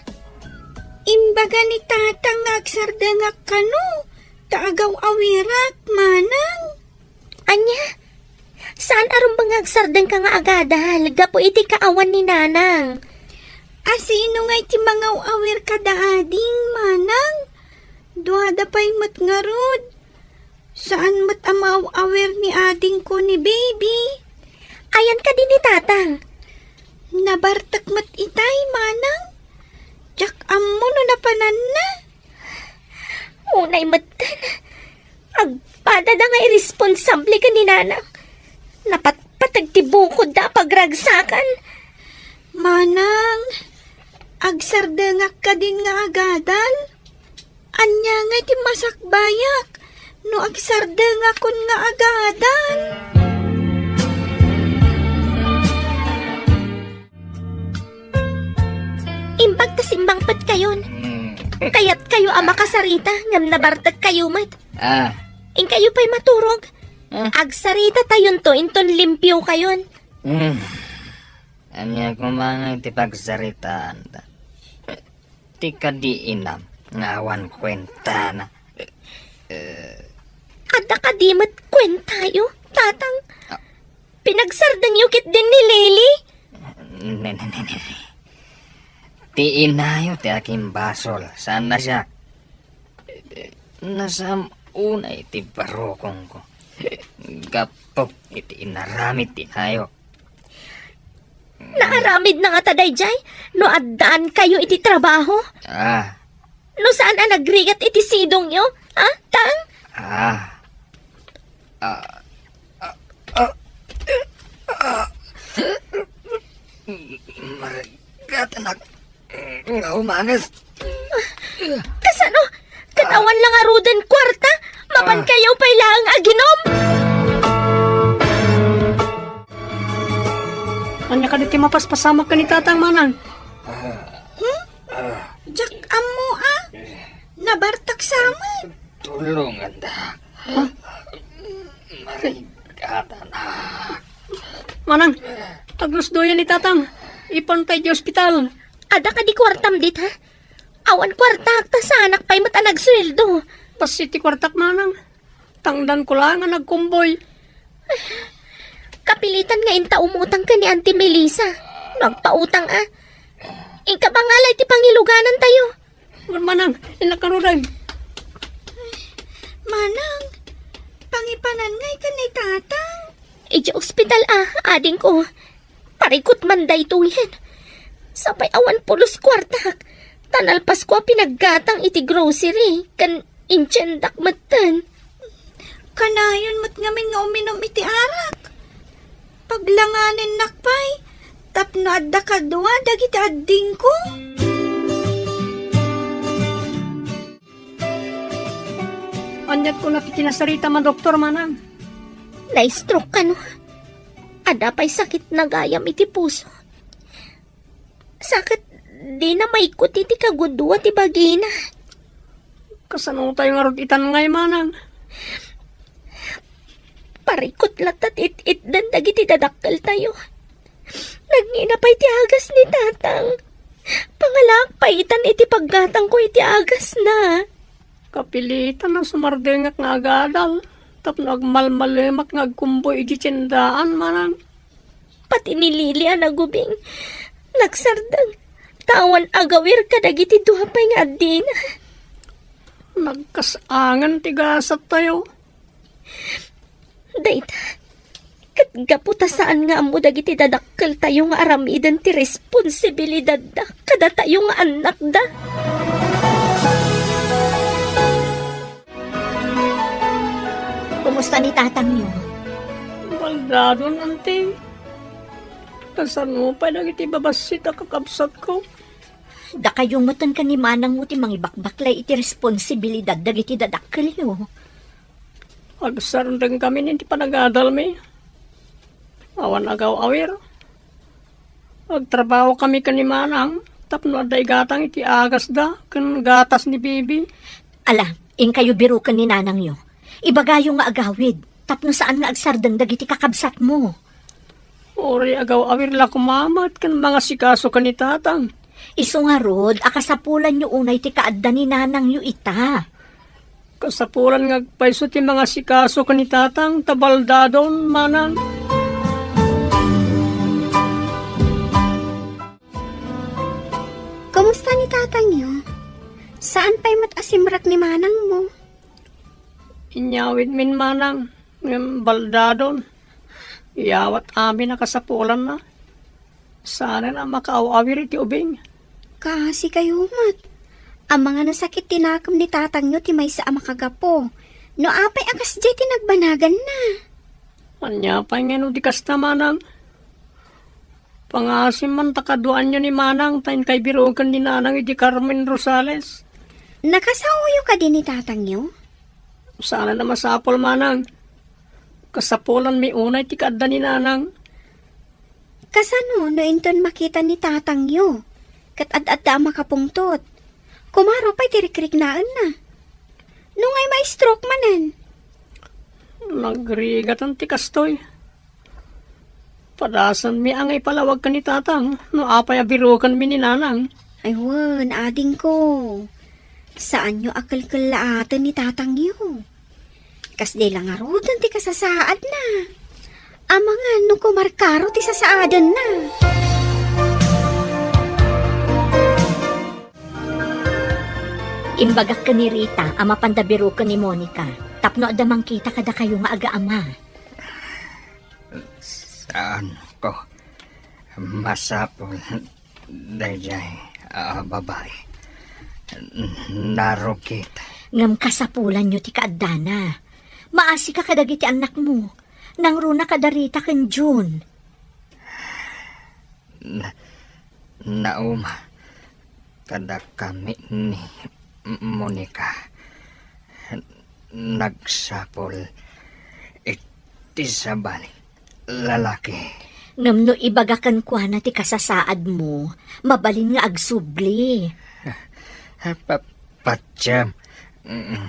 Imbaga ni Tatang nga agsardengak kano, ta agaw-awirak, Manang. Ania? Saan a rumbeng nga agsardengka nga agadal gapu iti kaawan ni Nanang? Asino ngay ti mangaw-awir kada ading, manang? Duada pay met ngarud. Saan met a maaw-awir ni adingko ni baby. Ayan kadi ni tatang? Nabartek met itay, manang. Diak ammo no napananna. Unay metten, agpadada nga irresponsable ken ni nanang. Napatpateg ti bukodda a pagragsakan. Manang, agsardengak kadin nga agadal? Ania ngay ti masakbayak no agsardengakon nga agadal? Imbag ta simmangpetkayon. Mm. Kayatkayo a makasarita ngem nabartekkayo met. Ah. Inkayo pay maturog. Ah. Agsaritatayon to inton limpiokayon. Mm. Ania koma ngay ti pagsaritaanta? Ti kadi inam nga awan kuentana. Adda kadi met kuentayo, tatang? Ah. Pinagsardengyo ketdin ni Lily? Ne, ne, ne, ne, ne. Ti inayo ti akimbasol, saan a siak. Nasam unay ti barukongko. Gapu iti inaramid ti inayo. Naaramid na ngata daydiay no addaankayo iti trabaho? Ah. No saan a nagrigat iti sidongyo, ah, tang? Ah. Ah. Ah. Ah. Ah. Marigatanak nga umanges. Kasano? Ket awan la ngaruden kuarta? Mapankayo pay laeng aginom? Ania kadi ti mapaspasamak ken ni tatang, manang? Hmm? Diak ammo, a. Nabartak sa met. Tulonganda. Huh? Marigatanak. Manang, aglusdoyen ni tatang. Ipanta iti ospital. Adda kadi kuartam dita? Awan kuartak, ta saanak pay met a nagsueldo. Bassit ti kuartak, manang. Tangdanko laeng a nagkumboy. Kapilitan nga inta umutang ken ni Auntie Melissa. No agpautang a. Inka bangala iti pangiluganantayo. Wen, manang, innak ngaruden. Manang, pangipanan ngay ken ni tatang? Idiay ospital a, adingko. Parikut man daytoyen. Sapay awan pulos kuartak, ta nalpasko a pinaggatang iti grocery ken intiendak metten. Kanayon met ngamin nga uminum iti arak. Paglanganennak pay tapno adda kadua dagiti addingko. Aniat kuna ti kinasaritam a doktor, manang? Na-stroke kano? Adda pay sakitna gayam iti puso. Sa ket dina maikut iti kagudua ti bagina. Kasano tayo ngarud itan ngay, manang? Parikut latta ti it-itdan dagiti dadakkeltayo. Nagngina pay ti agas ni tatang. Pangalaak pay itan iti paggatangko iti agasna. Kapilitan a sumardengak nga agadal tapno agmalmalemak nga agkumboy iti tiendaan, manang. Pati ni Lily a nagubing, nagsardeng, ta awan agawir kadagiti dua pay nga addina. Nagkas-angen ti gasattayo. Dayta, ket gapu ta saan nga ammo dagiti dadakkeltayo nga aramiden ti responsibilidadda kadatayo nga annakda. Kumusta ni tatangyo? Baldadon, anti. Kasano pay dagiti babassit a kakabsatko? Dakayo metten ken ni manangmo ti mangibakbaklay iti responsibilidad dagiti dadakkelyo. Agsardengkami iti panagadalmi. Awan agaw-awir. Agtrabahokami ken ni manang tapno adda igatang iti agasda ken gatas ni Bibi. Ala, inkayo biroken ni nanangyo. Ibagayo nga agawid tapno saan nga agsardeng dagiti kakabsatmo. Uray agaw-awir la koma met ken mangasikaso ken ni tatang. Isu ngarud a kasapulanyo unay ti kaadda ni nanangyo ita. Kasapulan nga agpayso ti mangasikaso ken ni tatang ta baldadon, manang. Kumusta ni tatangyo? Saan pay met a simrek ni manangmo? Inyawidmin manang, ngem baldadon. Iyawat amin a kasapulanna. Saanen a makaaw-awir iti ubing. Kaasi kayo met. Amangan a sakit ti nakem ni tatangyo ti maysa a makagapu. No apay a kasdiay ti nagbanaganna? Ania pay ngano ti kasta, manang? Pangasim man ta kaduaanyo ni manang ta inkay biroken ni nanang idi Carmen Rosales. Nakasaoyo kadi ni tatangyo? Saanen a masapul, manang. Kasapulanmi unay ti kaadda ni nanang. Kasano no inton makita ni tatangyo ket ad-adda a makapungtot? Kumaro pay ti rikriknaenna. No ngay ma-stroke manen? Nagrigatan ti kastoy. Padasanmi a nga ipalawag ken ni tatang no apay a birokenmi ni nanang. Ay wen, adingko. Saanyo a kelkellaaten ni tatangyo. Kasdi la ngaruden ti kasasaadna. Amangan no kumarkaro ti sasaadenna. Imbagak ken ni Rita a mapanda biroken ni Monica tapno adda mangkita kadakayo nga agaama. Saanko. Masapul daydiay a babai. Narugit. Ngem kasapulanyo ti kaaddana. Maasika kadagiti annakmo. Nangruna kada Rita ken Jun. Na-, nauma kadakami ni Monica. Nagsapul iti sabali lalaki. Ngem no ibaga kenkuana ti kasasaadmo, mabalin nga agsubli. Pa-, patiem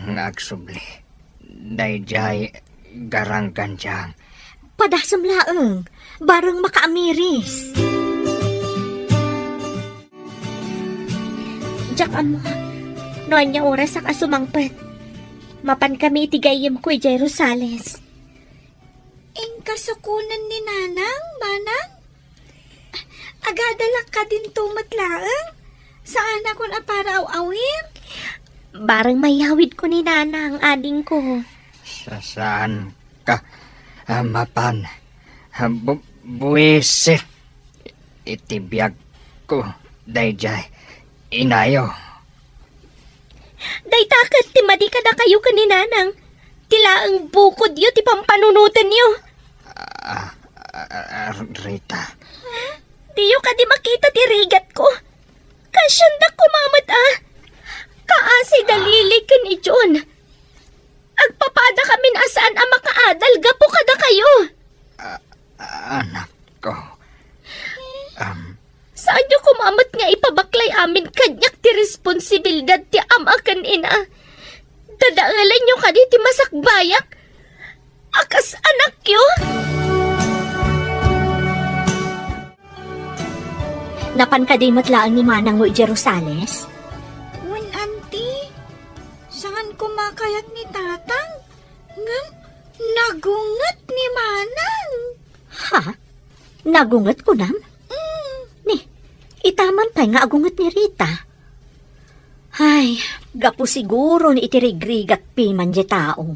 nga agsubli. Daydiay garanggandiang. Padasem laeng, bareng makaamiris. Diak ammo no ania orasak a sumangpet. Mapan kami iti gayyemko idiay Rosales. Inkasukonen ni Nanang, Manang? Agadalak kadinto met laeng? Saanakon a para aw-awir? Bareng mayawidko ni Nanang, adingko. Sa-, saanka a mapan. Bu-, buwisit iti biagko daydiay inayo. Dayta ket ti madi kadakayo ken ni Nanang. Ti laeng bukodyo ti pampanunotenyo. Ah, ah, ah, Rita. Diyo kadi makita ti rigatko? Kaasianda koma met a. Kaasi da Lily ken ni Jun. Agpapada kamin a saan a makaadal gapu kadakayo. Ah, anakko. Am. Saanyo koma met nga ipabaklay amin kaniak ti responsibilidad ti ama ken ina. Dadaelenyo kadi ti masakbayak a kas anakyo? Napan kadi met laeng ni manangmo idiay Rosales? Wen, Auntie. Saan koma kayat ni Tatang? Ngem nagunget ni Manang. Ha? Nagunget kunam? Mm. Ni, itaman pay nga agunget ni Rita. Ay, gapu siguron iti rigrigat piman diay tao.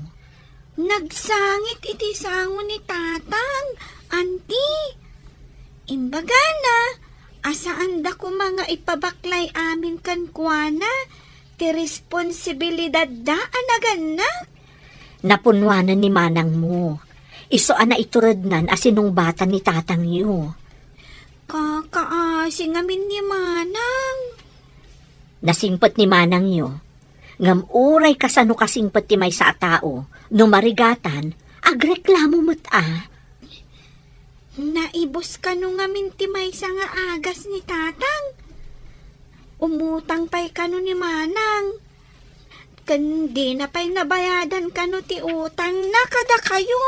Nagsangit iti sango ni Tatang, Auntie. Imbagana a saanda koma nga ipabaklay amin kenkuana ti responsibilidadda a nagannak. Napunnoanan ni manangmo. Isu a naiturednan a sinungbatan ni tatangyo. Kakaasi ngamin ni Manang. Nasingpet ni manangyo. Ngem uray kasano kasingpet ti maysa a tao, no marigatan, agreklamo met a. Naibus kano ngamin ti maysa nga agas ni Tatang? Umutang pay kano ni Manang? Ken dina pay nabayadan kano ti utangna kadakayo?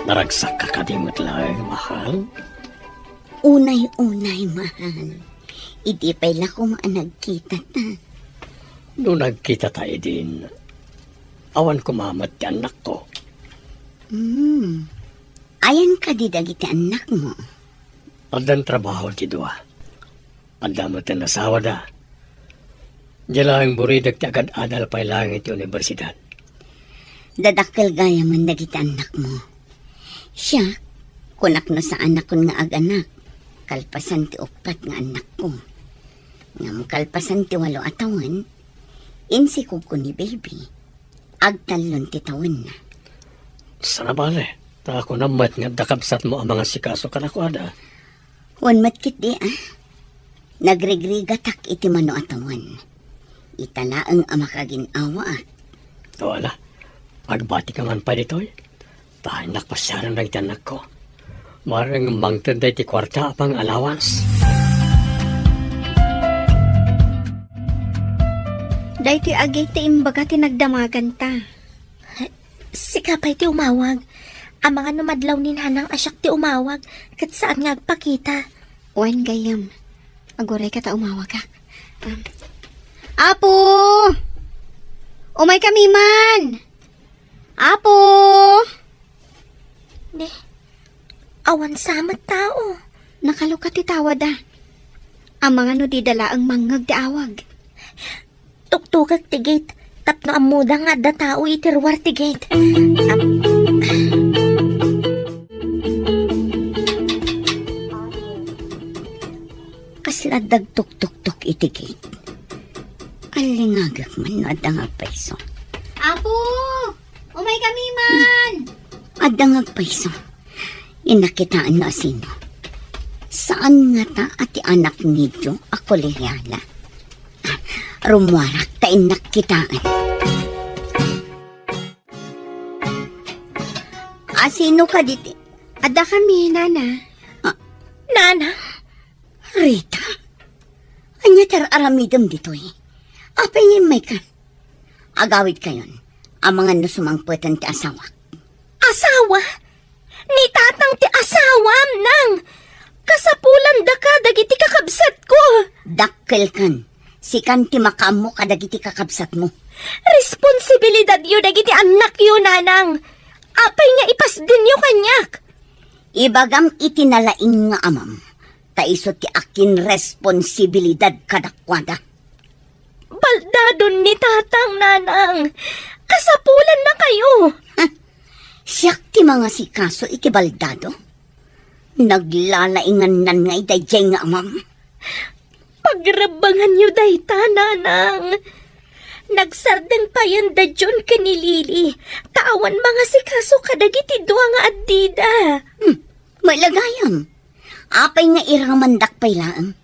Naragsakka kadi met laeng, mahal? Unay-unay, mahal. Idi pay la koma a nagkitata. No nagkitata idin, awan koma met ti annakko. Hmm. Ayan kadi dagiti annakmo? Addan trabaho ti dua. Adda met ti asawada. Diay laeng buridek ti agad-adal pay laeng iti universidad. Dadakkel gayamen dagiti annakmo. Siak, kunak no saanakon nga aganak, kalpasan ti uppat nga annakko. Ngem kalpasan ti walo a tawen, insikogko ni baby. Agtallon ti tawenna. Saan a bale, ta kunam met nga adda kabsatmo a mangasikaso kadakuada. Wen met ketdi, a. Nagrigrigatak iti mano a tawen. Ita laeng a makagin-awaak. O, ala, agbatika man pay ditoy. Ta innak pasiaren dagiti annakko. Maring mangted daytoy kuarta a pang-allowance. Daytoy agi ti imbaga ti nagdamaganta. Sika pay ti umawag. Amangan no madlaw ni Nanang a siak ti umawag, ket saan nga agpakita. Wen, gayyem. Agurayka ta umawagak. Um, Apo! Umaykami man! Apo! Ne, awan sa met tao. Nakalukat ti tawada. Amangan no dida laeng mangngeg ti awag. Tuktukek ti gate tapno ammoda nga adda tao iti ruar ti gate. Am-, Kasla adda agtuktuktok iti gate. Allingagek man no adda nga agpayso. Apo! Umaykami man! Adda nga agpayso. Innak kitaen no asino. Saan ngata a ti anak niyo a kolehiala. Rummuarak ta innak kitaen. Asino kadi ti? Adda kami, Nana. Ah. Nana? Rita? Ania ti ar-aramidem ditoy? Apay nga immayka? Agawidkayon, amangan no sumangpeten ti asawak. Asawa? Ni tatang ti asawam, nang! Kasapulandaka dagiti kakabsatko! Dakkelkan, sikan ti makaammo kadagiti kakabsatmo. Responsibilidadyo dagiti annakyo, nanang! Apay nga ipasdenyo kaniak? Ibagam iti nalaing nga amam, ta isu ti akinresponsibilidad kadakuada. Baldadon ni tatang, nanang. Kasapulannakayo. Huh. Siak ti mangasikaso iti baldado? Naglalaingannan ngay daydiay nga amam. Pagrebbenganyo dayta, nanang. Nagsardeng payen da John ken ni Lily, ta awan mangasikaso kadagiti dua nga addida. Hmm. Mailagayam. Apay nga iramandak pay laeng?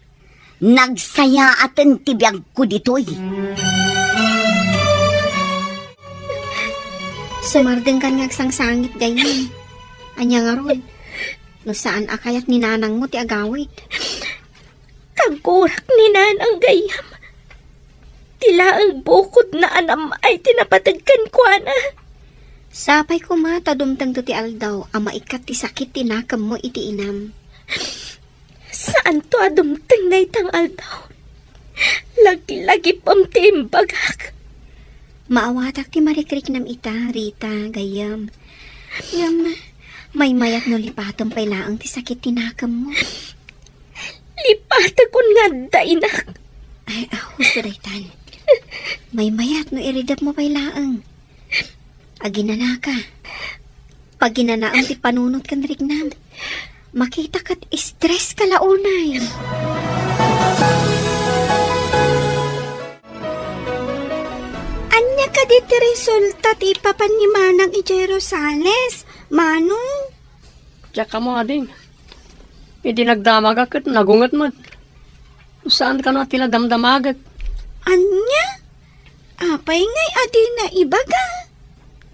Nagsayaaten ti biagko ditoy. Sumardengkan nga agsangsangit, gayyem. Ania ngarud? No saan a kayat ni nanangmo ti agawid. Kagurak ni nanang, gayyem. Ti laeng bukodna a nam-ay ti napateg kenkuana. Sapay koma ta dumtengto ti aldaw a maikkat ti sakit ti nakemmo iti inam. Saanto a dumteng dayta nga aldaw. Laglagipem ti imbagak. Maawatak ti marikriknam ita, Rita, gayyem. Ngem, maymayat no lipatem pay laeng ti sakit ti nakemmo. Lipatekon nga adda inak. Ay, ah, husto daytan. Maymayat no iridepmo pay laeng. Aginanaka. Paginanaem ti panunot ken riknam. Makita ket stress ka la unay. Ania kadi ti resulta ti ipapan ni Manang idiay Rosales, Manong? Diak ammo, ading. Idi nagdamagak ket nagunget met. Saan kano a ti nadamdamagek? Ania? Apay ngay a dina ibaga?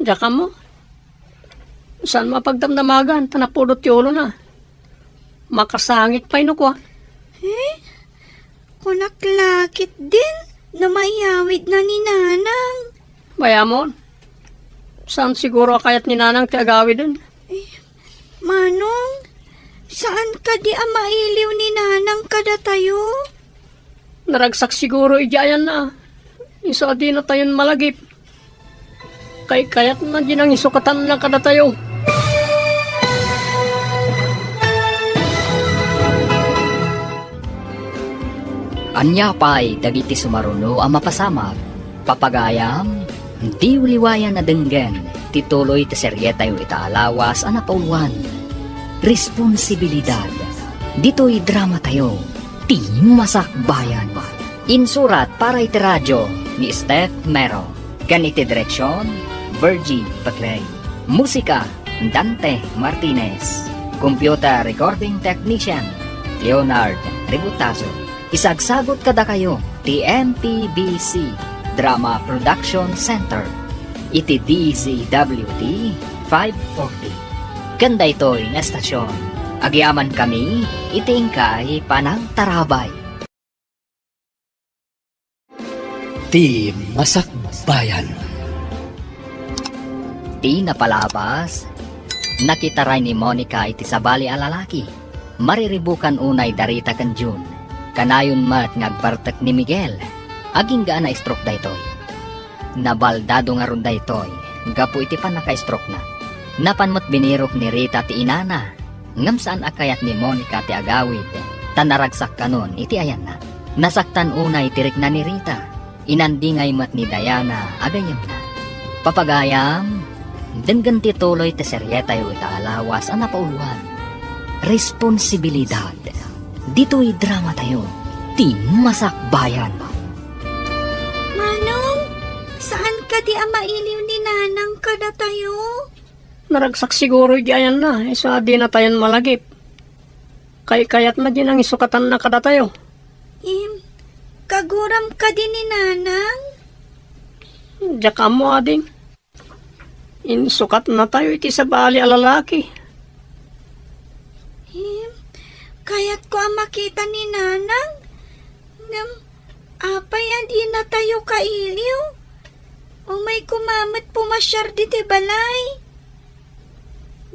Diak ammo. Saan mapagdamdamagan ta napudot ti ulona. Makasangit pay no kua. Eh? Kunak la ketdin no maiyawidna ni Nanang. Bayamon, saan siguro a kayat ni Nanang ti agawiden? Eh, Manong, saan kadi a mailiw ni Nanang kadatayo? Naragsak siguro idiay ayanna. Isu a dinatayon malagip. Kaykayatna di nangisukatanna kadatayo. Nia pay dagiti sumaruno a mapasamak, papagayam, diyo liwayan a denggen ti tuloy ti serietayo ita a lawas a napauluan. Responsibilidad. Ditoy dramatayo, ti Masakbayan. Insurat para iti radio ni Steph Mero. Ken iti direksion, Virgie Paclay. Musika, Dante Martinez. Computer recording technician, Leonard Ributazo. Isagsagut kadakayo ti M P B C Drama Production Center iti D Z W T five forty. Ken daytoy nga estasion, agyamankami iti inkay panangtarabay. Ti Masakbayan. Ti napalabas, nakitaray ni Monica iti sabali a lalaki. Mariribukan unay da Rita ken Jun. Kanayon met nga agbartek ni Miguel. Agingga a na-stroke daytoy. Nabaldado ngarud daytoy gapu iti pannaka-stroke-na. Napan met binirok ni Rita ti inana, ngem saan a kayat ni Monica ti agawid, ta naragsak kanon iti ayanna. Nasaktan unay ti rikna ni Rita. Inandingay met ni Diana a gayyemna. Papagayam, denggen ti tuloy ti serietayo ita a lawas a napauluan. Responsibilidad. Ditoy dramatayo, ti Masakbayan. Manong, saan kadi a mailiw ni Nanang kadatayo? Naragsak siguro iti ayanna, isu a dinatayon malagip. Kaykayatna di nangisukatanna kadatayo. Im, kaguram kadi ni Nanang? Diak ammo, ading. Insukatnatayo iti sabali a lalaki. Im, kayatko a makita ni Nanang. Ngem, apay a dinatayo kailiw? Umay koma met pumasiar ditoy balay.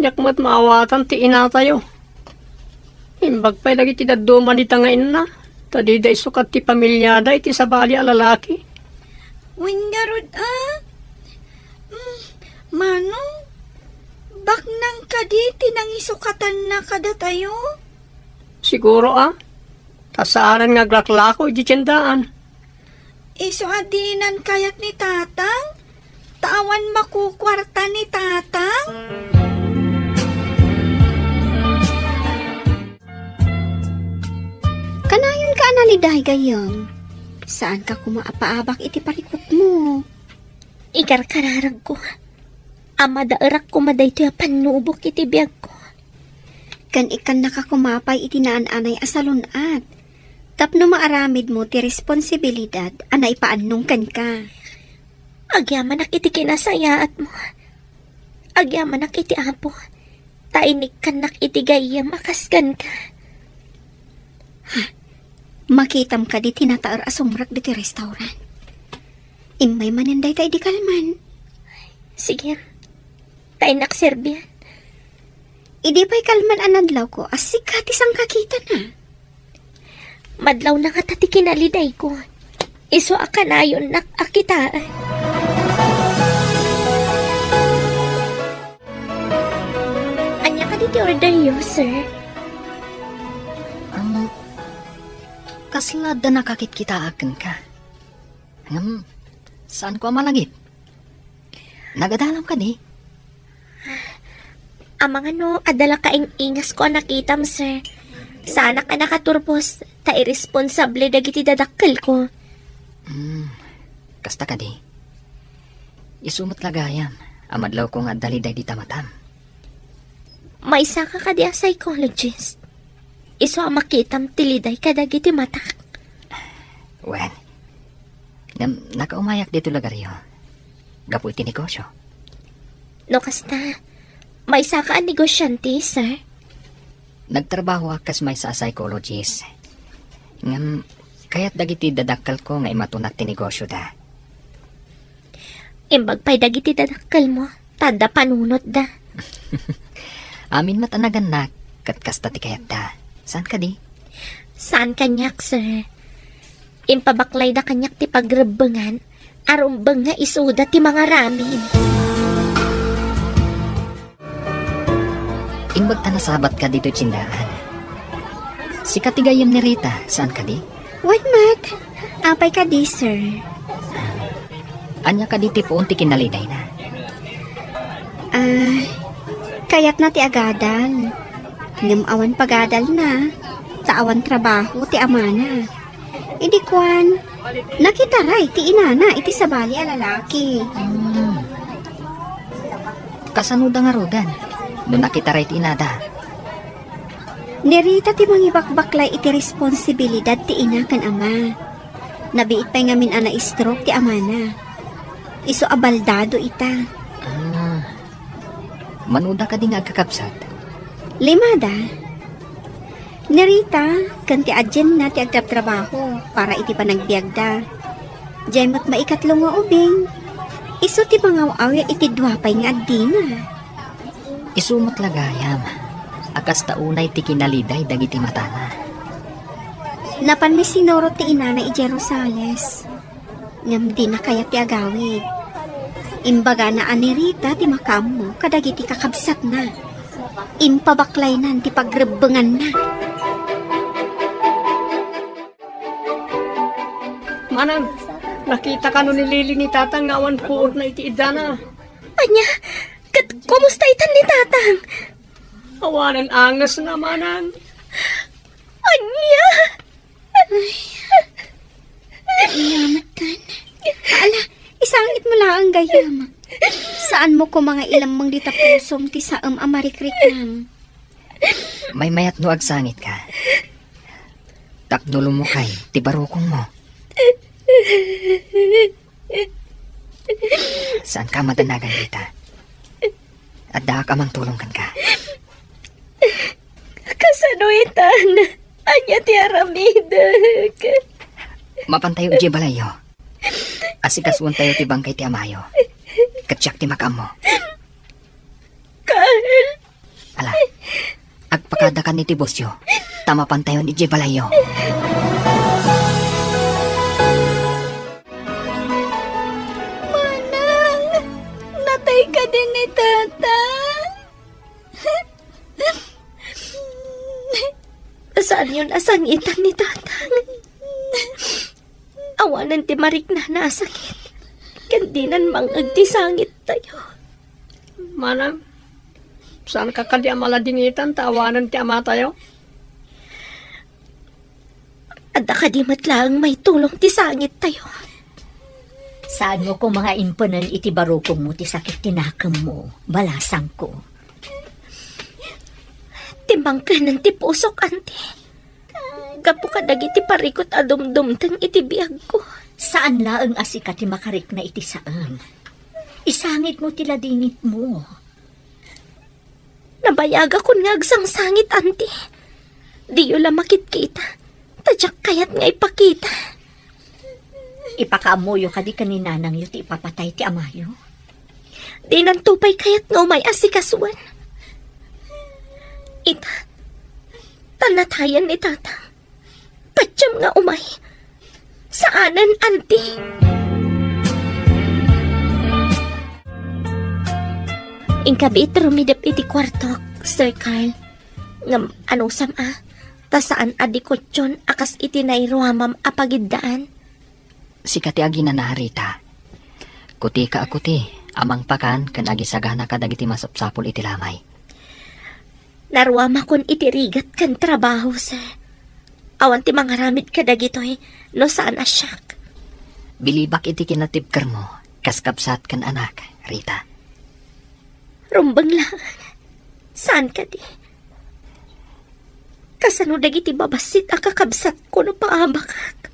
Diak met maawatan ti inatayo. Imbag pay dagiti dadduma dita nga inna, ta dida isukat ti pamiliada iti sabali a lalaki. Wen ngarud a? Mm, Manong, baknang kadi ti nangisukatanna kadatayo? Siguro a, ta saanen nga aglaklako iti tiendaan. Isu a dinan kayat ni Tatang? Ta awan makukuarta ni Tatang? Kanayonka a naliday, gayyem. Saanka koma a paabak iti parikutmo. Ikarkararagko a madaerak koma daytoy a pannubok iti biagko. Ken ikkannaka koma pay iti naan-anay a salun-at tapno maaramidmo ti responsibilidad a naipaannong kenka. Agyamanak iti kinasayaatmo. Agyamanak iti Apo, ta inikkannak iti gayyem a kas kenka. Ha? Makitam kadi ti nataer a sumrek ditoy restaurant? Immay manen dayta idi kalman. Sige. Ta innak serbian. Idi pay kalman a nadlawko, a sika ti sangkakitana. Madlawna ngata ti kinalidayko. Isu a kanayonnak a kitaen. Ania kadi ti orderyo, sir? Um, kasla adda nakakitkitaak kenka. Ngem, saanko a malagip. Nagadalam kadi? Amangan no adda la kaing-ingasko a nakitam, sir. Saanak a nakaturbos, ta irresponsable dagiti dadakkelko. Hmm, kasta kadi. Isu met la gayam a madlawko nga adda liday dita matam. Maysaka kadi a psychologist? Isu a makitam ti liday kadagiti matak. Wen, ngem nakaumayak ditoy lugaryo gapu iti negosio. No kasta, maysaka a negosyante, sir? Nagtrabahoak kas maysa a psychologist. Ngem, kayat dagiti dadakkelko nga imatunak ti negosioda. Imbag pay dagiti dadakkelmo, ta adda panunotda. Amin met a nagannak, ket kasta ti kayatda. Saan kadi? Saan kaniak, sir. Impabaklayda kaniak ti pagrebbengan a rumbeng nga isuda ti mangaramid. Imbag ta nasabatka ditoy tiendaan. Sika ti gayyem ni Rita, saan kadi? Wen met, apay kadi, sir? Ania kadi ti puon ti kinalidayna? Ah, kayatna ti agadal. Ngem awan pagadalna, ta awan trabaho ti amana. Idi kuan, nakitaray ti inana iti sabali a lalaki. Hmm. Kasanoda ngaruden no nakitaray ti inada? Ni Rita ti mangibakbaklay iti responsibilidad ti ina ken ama. Nabiit pay ngamin a na-stroke ti amana. Isu a baldado ita. Ah. Manoda kadi nga agkakabsat? Limada. Ni Rita ken ti adienna ti agtrabtrabaho para iti panagbiagda. Diay met maikatlo nga ubing, isu ti mangaw-awir iti dua pay nga addina. Isu met la gayam a kasta unay ti kinaliday dagiti matana. Napanmi sinurot ti inana idiay Rosales, ngem dina kayat ti agawid. Imbagana a ni Rita ti makaammo kadagiti kakabsatna. Impabaklaynan ti pagrebbenganna. Manang, nakita kano ni Lily ni Tatang nga awan puotna iti iddana? Ania? Ket kumusta itan ni Tatang? Awanen angesna, Manang. Ania? Ay, ania met kan? Ala, isangit mo laeng gayam. Saan mo koma nga ilemmeng dita pusom ti saem a marikriknam? Maymayat no agsangitka. Tapno lumukay ti barukongmo. Saanka madanagan dita. Addaak a mangtulong kenka. Kasano itan? Ania ti aramidek? Mapantayo idiay balayyo. Asikasuentayo ti bangkay ti amayo. Ket siak ti makaammo. Carl! Ala, agpakadakan iti busyo, ta mapantayon idiay balayyo. Manang, natay kadi ni Tatang? Saanyon a sangitan ni Tatang. Awanen ti mariknana a sakit, ken dinan mang-eg ti sangit tayo. Manang, saanka kadi a maladingitan ta awanen ti amatayo? Adda kadi met laeng maitulong ti sangit tayo? Saanmo koma nga impenen iti barukongmo ti sakit ti nakemmo, balasangko. Timmangkenen ti pusok, anti. Gapu kadagiti parikut a dumdumteng iti biagko. Saan laeng a sika ti makarikna iti saem. Isangitmo ti ladingitmo. Nabayagakon nga agsangsangit, anti. Diyo la makitkita, ta diak kayat nga ipakita. Ipakaammoyo kadi ken ni nanangyo ti ipapatay ti amayo? Dinanto pay kayat nga umay asikasuen. Ita, ta natayen ni Tatang. Patiem nga umay. Saanen, anti. Inka biit rumidep iti kuartok, Sir Carl. Ngem anusam a, ta saan a dikutyon a kas iti nairuamam a pagiddaan. Sika ti aginana, Rita. Kutika a kuti a mangpakan ken agisagana kadagiti masapsapul iti lamay. Naruamakon iti rigat ken trabaho, sir. Awan ti mangaramid kadagitoy no saan a siak. Bilibak iti kinatibkermo kas kabsat ken anak, Rita. Rumbeng laeng. Saan kadi? Kasano dagiti babassit a kakabsatko no paabakak?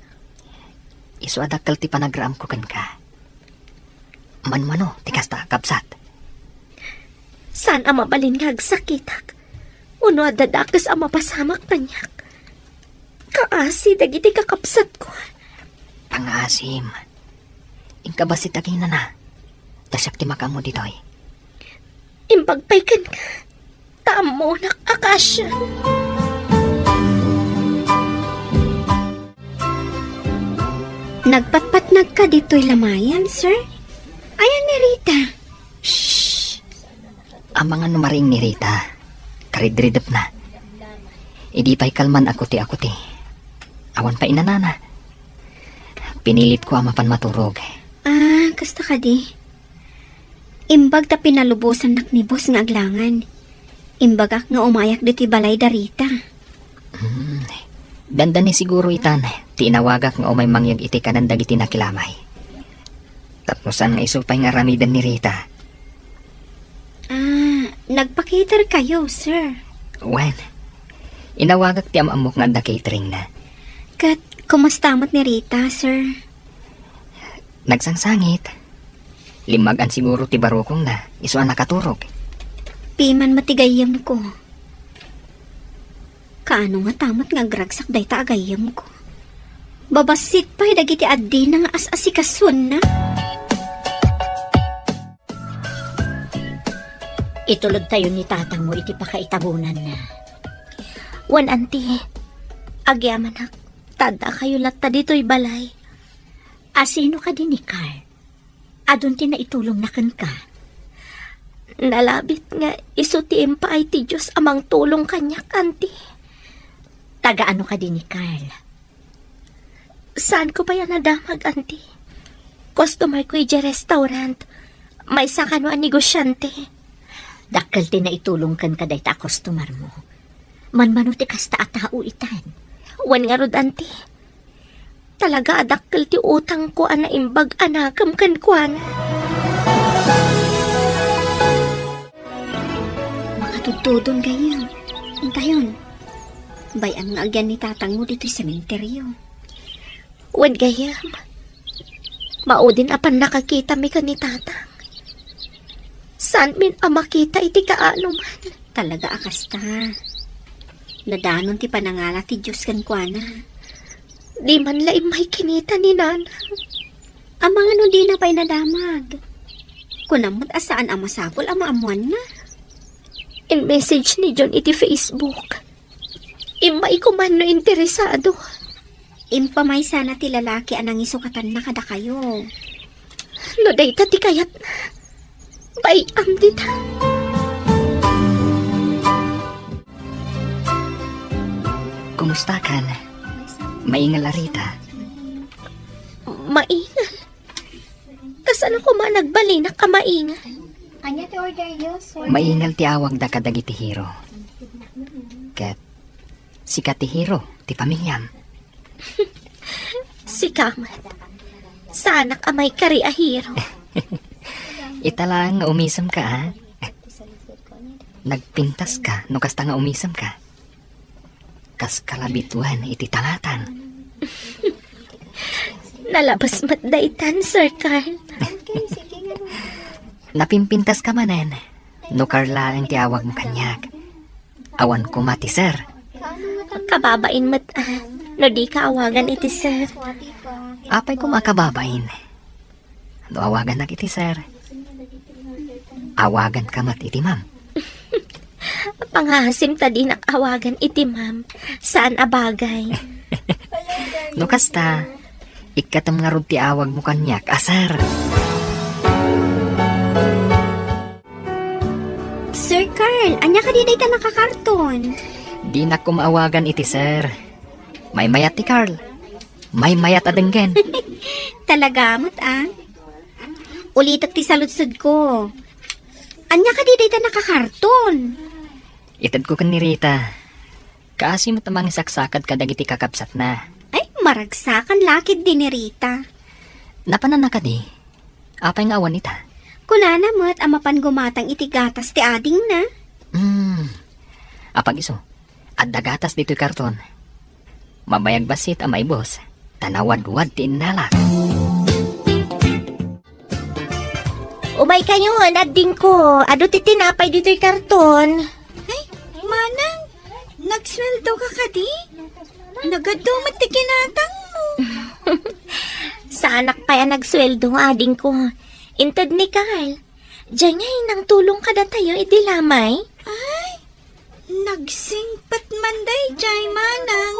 Isu a dakkel ti panagraamko kenka. Manmano ti kasta, kabsat? Saan a mabalin nga agsakitak, wenno adda dakes a mapasamak kaniak. Kaasi dagiti kakabsatko. Pangaasim. Inka bassit aginana. Ta siak ti makaammo ditoy. Imbag pay kenka, ta ammonak a kaasian. Nagpatpatnagka ditoy lamayan, sir? Ayan ni Rita. Shh! Amangan no mariing ni Rita. Karidridepna. Idi pay kalman a kuti a kuti. Awan pay inanana. Pinilitko a mapan maturog. Ah, kasta kadi. Imbag ta pinalubosannak ni boss nga aglangan. Imbagak nga umayak ditoy balay da Rita. Hmm. Dandani siguro itan ti inawagak nga umay mangyeg iti kanan dagiti nakilamay. Tapno saan nga isu pay nga aramiden ni Rita. Ah, nagpa-cater kayo, sir? Wen, inawagak ti am-ammok nga adda cateringna. Ket kumusta met ni Rita, sir? Nagsangsangit. Limmagan siguro ti barukongna, isu a nakaturog. Piman met ti gayyemko. Kaano ngata met nga agragsak dayta a gayyemko? Babassit pay dagiti addina nga as-asikasuenna. Itulodtayo ni tatangmo iti pakaitabonanna. Wen, anti, agyamanak, ta addakayo latta ditoy balay. Asino kadi ni Carl? Adun ti naitulongna kenka? Nalabit nga isu ti impaay ti Dios a mangtulong kaniak, anti. Taga ano kadi ni Carl? Saanko pay a nadamag, anti. Customer ko idiay restaurant. Maysa kano a negosyante. Dakkel ti naitulong kenka dayta a customer mo. Manmano ti kasta a tao itan. Wen ngarud, anti. Talaga a dakkel ti utangko a naimbag a nakem kenkuana. Makatudtudon gayyem. Intayon. Bay-am nga agyan ni tatangmo ditoy sementeryo. Wen gayyem. Maudin a pannakakitami ken ni tatang. Saanmin a makita iti kaanoman. Talaga a kasta. Nadanon ti panangala ti Dios kenkuana. Di man la immay kinita ni nanang. Amangan no dina pay nadamag. Kunam met a saan a masapul a maammoanna. In-message ni John iti Facebook. Immay ko man no interesado. Impamaysana ti lalaki a nangisokatanna kadakayo. No dayta ti kayatna, bay-am dita. Kumusta kan? Maingal a Rita? Maingal? Kasano koma nagbalinak a maingal? Ania ti order yo, sir? Maingal ti awagda kadagiti hero. Ket sika ti hero ti pamiliam. Sika met. Saanak a maikari a hero. Ita laeng nga umisemka, a? Nagpintaska no kasta nga umisemka. Kas kalabituen iti talatang. Nalabes met daytan, Sir Carl. Napimpintaska manen no Carl laeng ti awagmo kaniak. Awan koma ti sir. Kababain met, a, no dika awagan iti sir. Apay koma a kababain? No awagannak iti sir, awaganka met iti ma'am. Pangaasim ta dinak awagan iti ma'am. Saan a bagay. No kasta, ikkatem ngarud ti awagmo kaniak a sir. Sir Carl, ania kadi dayta nakakarton? Dinak koma awagan iti sir. Maymayat ti Carl. Maymayat a denggen. Talaga met, a? Ulitek ti saludsodko. Ania kadi dayta nakakarton? Itedko ken ni Rita. Kaasi met a mangisaksakad kadagiti kakabsatna. Ay, maragsakan la ketdi ni Rita. Napananna kadi? Apay nga awan ita? Kunana met a mapan gumatang iti gatas ti adingna. Hmm. Apag-isu, adda gatas ditoy karton. Mabayag bassit a maibus, ta nawadwad ti innalak. Umaykayon, adingko. Adu ti tinapay ditoy karton. Ay, manang, nagsueldo ka kadi? Nagadu met ti kinatangmo. Saanak pay a nagsueldo, adingko. Inted ni Carl. Diay ngay nangtulong kadatayo idi lamay? Ay, nagsingpet man daydiay, manang.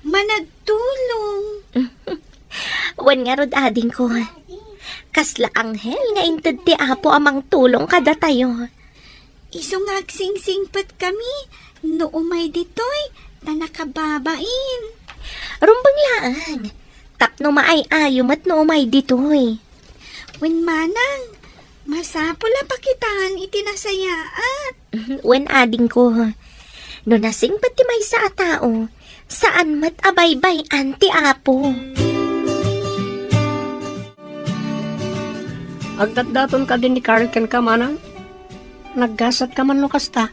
Managtulong. Wen ngarud, adingko. Kasla anghel nga inted ti Apo a mangtulong kadatayo. Isu nga agsingsingpetkami no umay ditoy ta nakababain. Rumbeng laeng. Tapno maay-ayo met no umay ditoy. Wen manang, masapul a pakitaan iti nasayaat. Wen adingko, no nasingpet ti maysa a tao, saan met a baybay-an ti Apo. Agdatdaton kadi ni Carl kenka, manang? Naggasatka man no kasta?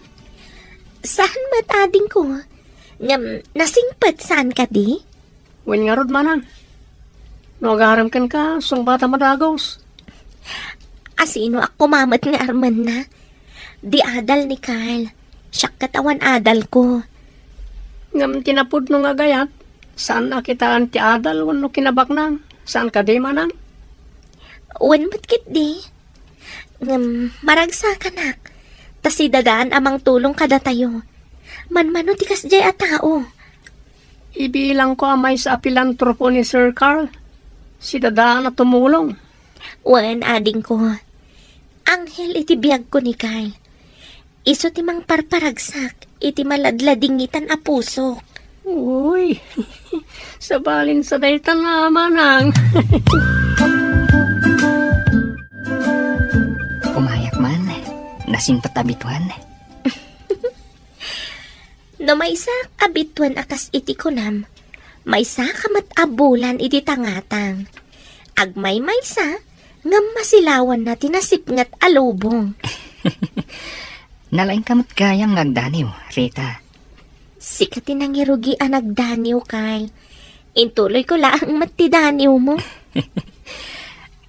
Saan met adingko. Ngem nasingpet saan kadi? Wen ngarud, manang. No agarem kenka, sungbatam a dagus. Asinoak koma met nga armenna? Di adal ni Carl. Siak ket awan adalko. Ngem ti napudno nga agayat, saan a kitaan ti adal wenno kinabaknang. Saan kadi, manang? Wen met ketdi. Ngem maragsakanak, ta sidadaan a mangtulong kadatayo. Manmano ti kasdiay a tao. Ibilangko a maysa a pilantropo ni Sir Carl. Sidadaan a tumulong. Wen, adingko. Anghel iti biagko ni Carl. Isu ti mangparparagsak iti maladladingitan a pusok. Uy, sabalin sa dayta na, manang. Umayak man, nasingpet a bituen. No maysa a bituen a kas iti kunam, maysa ka met a bulan iti tangatang. Agmaymaysa, ngem masilawanna ti nasipnget a lubong. Nalaingka met gayam nga agdaniw, Rita. Sika ti nangirugi a nagdaniw, Carl. Intuloyko laeng met ti daniwmo.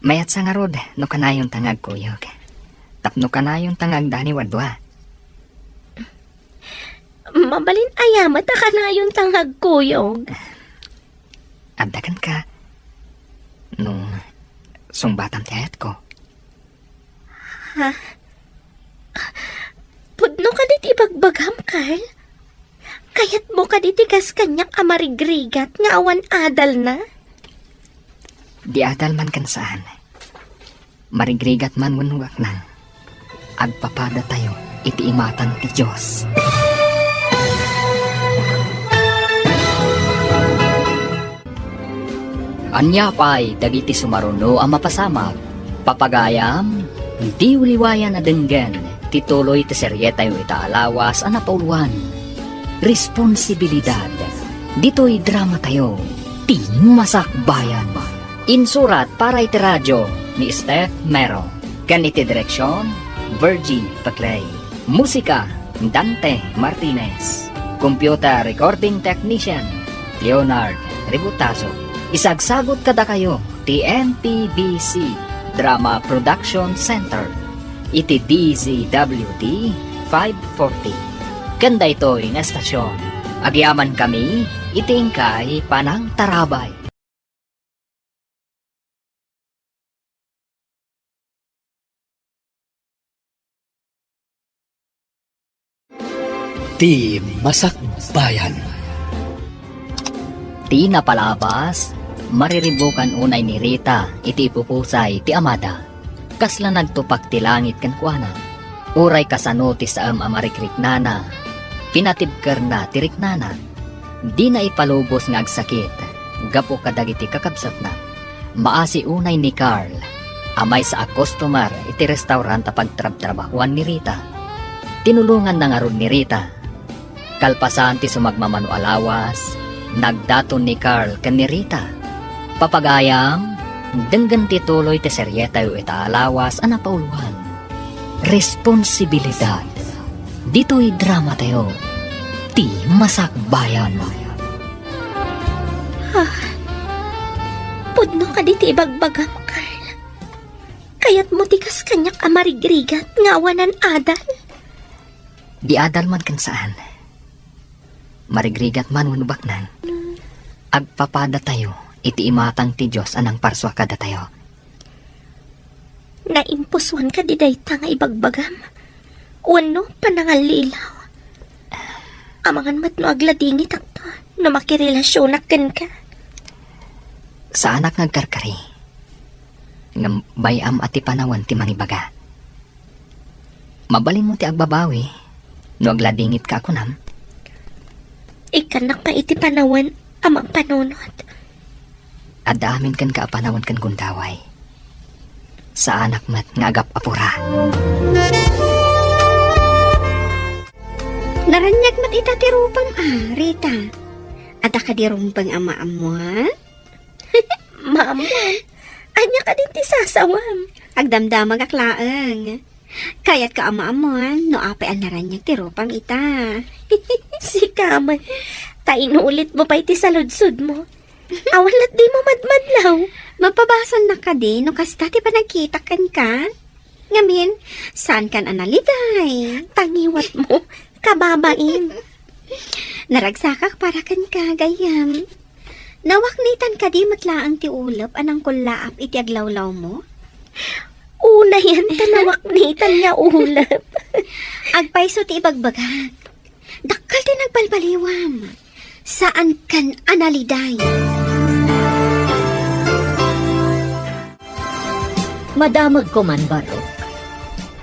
Mayatsa ngarud no kanayonta nga agkuyog. Tapno kanayonta nga agdaniw a dua. Mabalin aya met a kanayonta nga agkuyog? Adda kenka. No sungbatam ti ayatko. Ha? Pudno kadi ti ibagbagam, Carl? Kayatmo kadi ti kas kaniak a marigrigat nga awan adalna? Di adal man ken saan. Marigrigat man wenno baknang, agpapadatayo iti imatang ti Dios. Ania pay dagiti sumaruno a mapasamak? Papagayam, diyo liwayan a denggen ti tuloy ti serietayo ita a lawas a napauloan. Responsibilidad. Ditoy dramatayo, ti Masakbayan. Insurat para iti radio ni Steph Mero, ken iti direksion, Virgie Paclay. Musika, Dante Martinez. Computer recording technician, Leonard Ributaso. Isagsagut kadakayo ti M P B C Drama Production Center iti D Z W T five forty. Ken daytoy nga estasion, agyamankami iti inkay panangtarabay. Ti Masakbayan. Ti napalabas, mariribukan unay ni Rita iti ipupusay ti amada. Kasla nagtupak ti langit kenkuana. Uray kasano ti saem a marikriknana, pinatibkerna ti riknana. Dina ipalubos nga agsakit gapu kadagiti kakabsatna. Maasi unay ni Carl a maysa a customer iti restaurant a pagtrabtrabahuan ni Rita. Tinulonganna ngarud ni Rita. Kalpasan ti sumagmamano a lawas, nagdaton ni Carl ken ni Rita. Papagayam, denggen ti tuloy ti serietayo ita a lawas a napauloan. Responsibilidad. Ditoy dramatayo, ti Masakbayan. Ah, pudno kadi ti ibagbagam, Carl? Kayatmo ti kas kaniak a marigrigat nga awanan adal? Di adal man ken saan. Marigrigat man wenno baknang, agpapadatayo iti imatang ti Dios a nangparsua kadatayo. Naimposuan kadi dayta nga ibagbagam? Wenno panangallilaw? Amangan met no agladingitakto no makirelasionak kenka. Saanak nga agkarkari. Ngem bay-am a ti panawen ti mangibaga. Mabalinmo ti agbabawi no agladingitka a kunam. Ikkannak pay iti panawen a mangpanunot. Adda amin kenka a panawen ken gundaway. Saanak met nga agap-apura. Naraniag met ita ti rupam, a, Rita. Adda kadi rumbeng a maammuan? Maammuan? Ania kadin ti sasawam? Agdamdamagak laeng. Kayatka a maammuan no apay a naraniag ti rupam ita. Sika man, ta inulitmo pay ti saludsodmo. Awan lat dimo madmadlaw. Mapabasolnak kadi no kasta ti panagkitak kenka? Ngamin, saankan a naliday? Tangiwatmo, kababain. Naragsakak para kenka, gayyem. Nawaknitan kadi met laeng ti ulep a nangkullaap iti aglawlawmo? Unayen ta nawaknitan nga ulep. Agpayso ti ibagbagak. Dakkel ti nagbalbaliwam. Saankan a naliday. Madamagko man, Barok.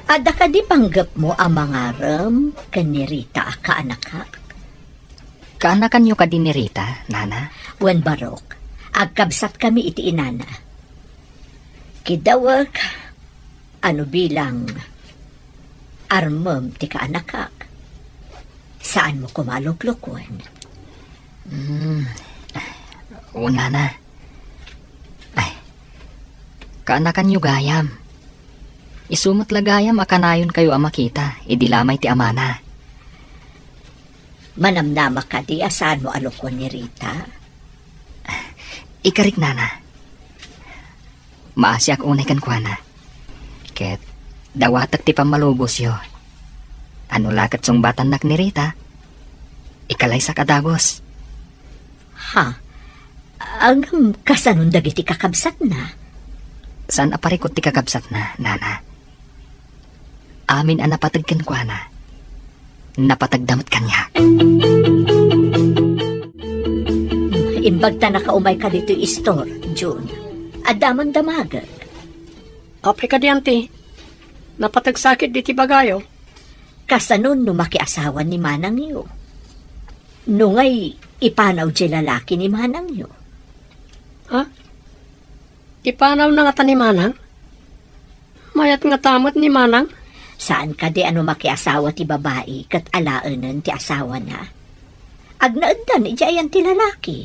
Adda kadi panggepmo a mangarem ken ni Rita a kaanakak? Kaanakanyo kadi ni Rita, Nana? Wen, Barok, agkabsatkami iti inana. Kiddawek, ano bilang armem ti kaanakak? Saanmo koma a luklukuen? Hmm. O, Nana. Ay, kaanakanyo gayam. Isu met la gayam a kanayonkayo a makita idi la umay ti amana. Manamnamak kadi a saanmo a lukuen ni Rita? Ikarik, Nana. Maasiak unay kenkuana. Ket dawatek ti pammalubosyo. Ano la ket sungbatannak ni Rita, ikalaysak a dagus. Ha? Ngem kasanon dagiti kakabsatna? Saan a parikut ti kakabsatna, Nana. Amin a napateg kenkuana, napategda met kaniak. Imbagtanaka umayka ditoy istor, June. Adda man damagek. Apay kadi, anti? Napategsakit diti bagayo. Kasano no makiasawa ni manangyo? No ngay, ipanaw diay lalaki ni manangyo? Ha? Ipanawna ngata ni manang? Mayat ngata met ni manang? Saan kadi a no makiasawa ti babai ket alaenen ti asawana? Agnaeddan idiay ayan ti lalaki.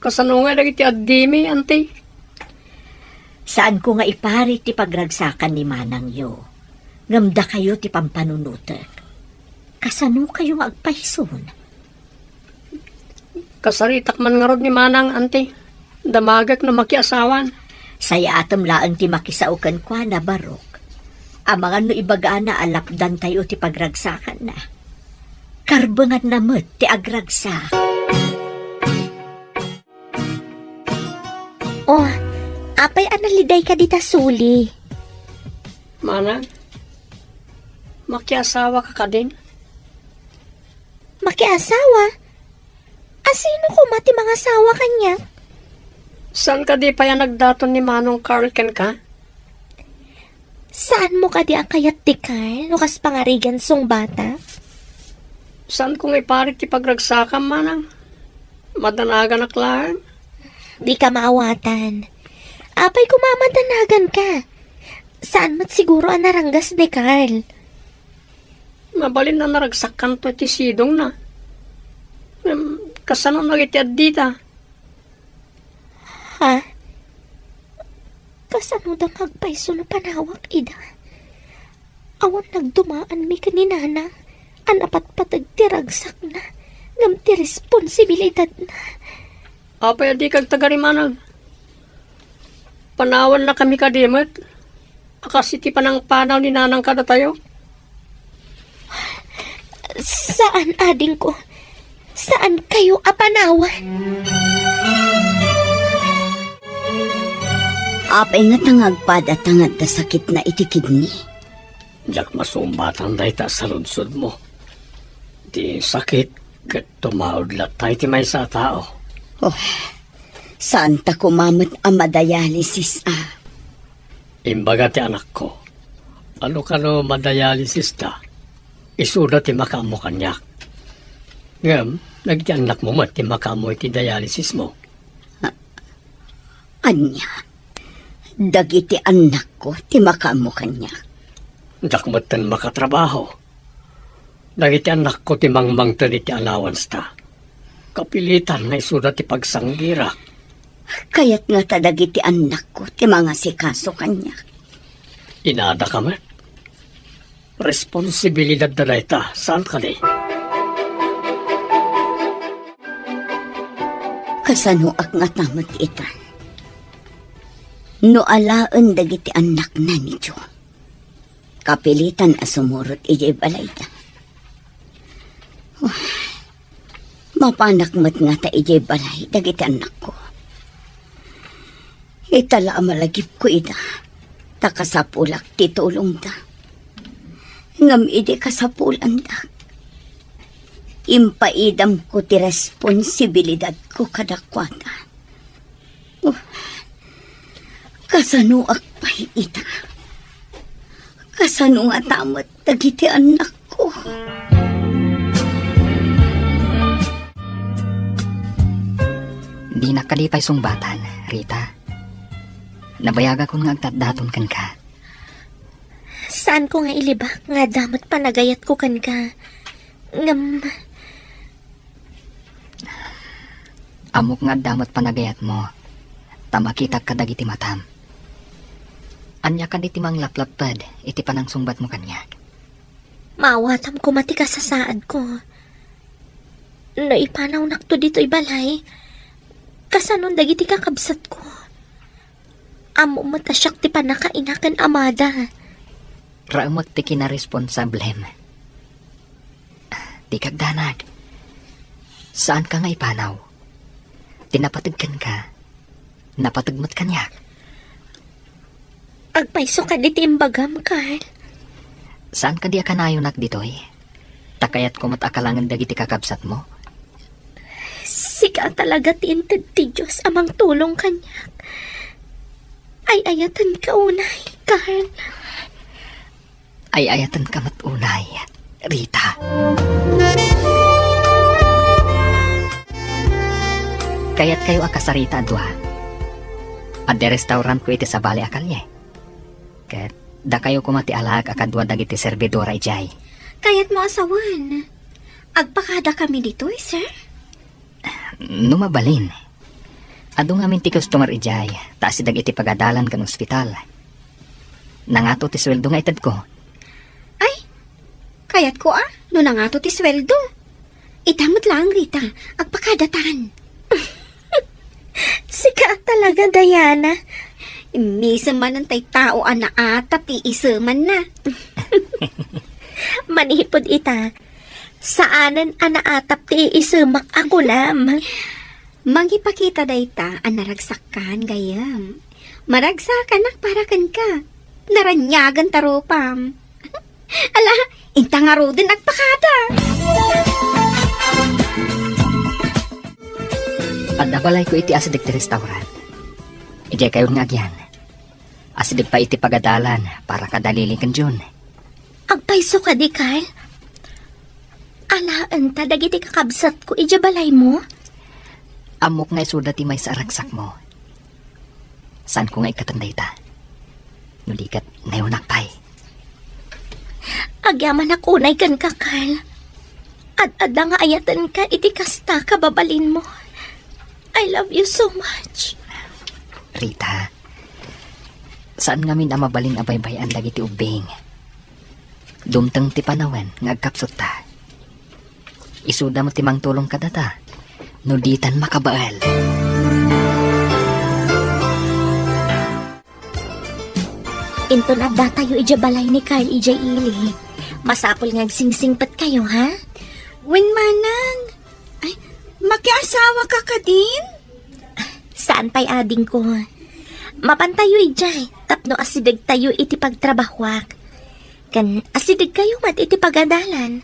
Kasano ngay dagiti addimi, anti? Saanko nga iparit ti pagragsakan ni manangyo, ngem dakayo ti pampanunotek. Kasanokayo nga agpayson? Kasaritak man ngarud ni manang, anti. Damagek no makiasawan. Sayatem laeng ti makisao kenkuana, Barok. Amangan no ibagana a lapdantayo ti pagragsakanna. Karbenganna met ti agragsak. Oh, apay a naliday ka dita suli? Manang, makiasawaka kadin? Makiasawa? A sino koma ti mangasawa kaniak? Saan kadi pay a nagdaton ni Manong Carl kenka? Saanmo kadi a kayat ti Carl no kas pangarigan sungbatak? Saanko nga iparit ti pagragsakam, manang. Madanaganak laeng. Dika maawatan. Apay koma a madanaganka? Saan met siguro a naranggas ni Carl? Mabalin a naragsakkanto iti sidongna. Ngem, kasano dagiti addita? Ha? Kasanoda nga agpayso no panawak ida? Awan nagdumaanmi ken ni Nana a napatpateg ti ragsakna ngem ti responsibilidadna. Apay a dika agtagari, manang? Panawannakami kadi met a kas iti panangpanaw ni Nanang kadatayo? Saan, adingko. Saankayo a panawan. Apay ngata nga agpada ta nga adda sakitna iti kidney? Diak masumbatan dayta a saludsodmo. Ti sakit ket tumaud latta iti maysa a tao. Oh, saanta koma met a madialysis, a. Imbaga ti anakko, ano kano madialysis da, isuda ti makaammo kaniak. Ngem, dagiti annakmo met ti makaammo iti dialysismo. Ania? Dagiti annakko ti makaammo kaniak? Diak metten makatrabaho. Dagiti annakko ti mangmangted iti allowance-ta. Kapilitan nga isuda ti pagsanggirak. Kayat ngata dagiti annakko ti mangasikaso kaniak. Inadaka met. Responsibilidadda dayta, saan kadi? Kasanoak ngata met ita? No alaen dagiti annakna ni Joe, kapilitan a sumurot idiay balayda. Mapanak met ngata idiay balay dagiti annakko. Ita la a malagipko ida, ta kasapulak ti tulongda. Ngem idi kasapulandak, impaidamko ti responsibilidadko kadakuada. Oh, kasanoak pay ita? Kasano ngata met dagiti annakko? Dinak kadi pay sungbatan, Rita. Nabayagakon nga agtatdaton kenka. Saanko nga ilibak nga adda met panagayatko kenka. Ngem, ammok nga adda met panagayatmo, ta makitak kadagiti matam. Ania kadi ti manglaplapped iti panangsungbatmo kaniak? Maawatam koma ti kasasaadko. No ipanawnakto ditoy balay, kasanon dagiti kakabsatko? Ammom met a siak ti pannakaina ken amada. Raemek ti kinaresponsablem. Dika agdanag. Saanka nga ipanaw. Ti napateg kenka, napateg met kaniak. Agpayso kadi ti imbagam, Carl? Saan kadi a kanayonak ditoy? Ta kayatko met a kalangen dagiti kakabsatmo. Sika talaga ti inted ti Dios a mangtulong kaniak. Ay-ayatenka unay, Carl. Ay-ayatenka met unay, Rita. Kayatkayo a kasarita a dua? Adda restaurantko iti sabali a kalye. Ket dakayo koma ti alaek a kadua dagiti serbidora idiay. Kayatmo a sawen, agpakadakami ditoy, sir? No mabalin. Adu ngamin ti customer idiay, ta asideg iti pagadalan ken ospital. Nangato ti sueldo nga itedko. Ay, kayatko a, no nangato ti sueldo. Ita met laeng, Rita, agpakadatan. Sika talaga, Diana. Immisen manen tay tao a naatap ti iisemanna. Manipud ita, saanen a naatap ti iisemak a kunam. Mangipakita dayta a naragsakkan, gayyem. Maragsakanak para kenka. Naraniagan ta rupam. Ala, inta ngaruden agpakada. Adda balayko iti asideg ti restaurant. Idiay kayon nga agian. Asideg pay iti pagadalan para kada Lily ken Jun. Agpayso kadi, Carl? Alaenta dagiti kakabsatko idiay balaymo? Ammok nga isuda ti maysa a ragsakmo. Saanko nga ikkaten dayta. No di ket, nayonak pay. Agyamanak unay kenka, Carl. Ad-adda nga ayatenka iti kasta kababalinmo. I love you so much. Rita, saan ngamin a mabalin a baybay-an dagiti ubbing. Dumteng ti panawen nga agkapsutta. Isuda met ti mangtulong kadata no ditan makabael. Inton addatayo idiay balay ni Carl idiay ili, masapul nga agsingsingpetkayo, ha? Wen, manang. Ay, makiasawaka kadin? Saan pay, adingko. Mapantayo idiay tapno asidegtayo iti pagtrabahoak. Ken asidegkayo met iti pagadalan.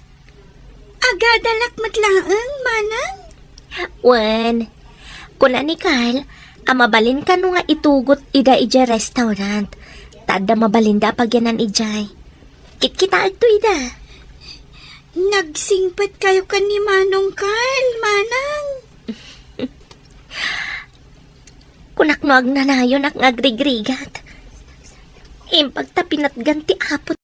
Agadalak met laeng, manang? Wen, kuna ni Carl a mabalin kano nga itugot ida idiay restaurant, ta adda mabalinda a pagyanan idiay. Kitkitaekto ida. Nagsingpet kayo ken ni Manong Carl, Manang. Kunak no agnanayonak nga agrigrigat. Imbag ta pinatgan ti Apo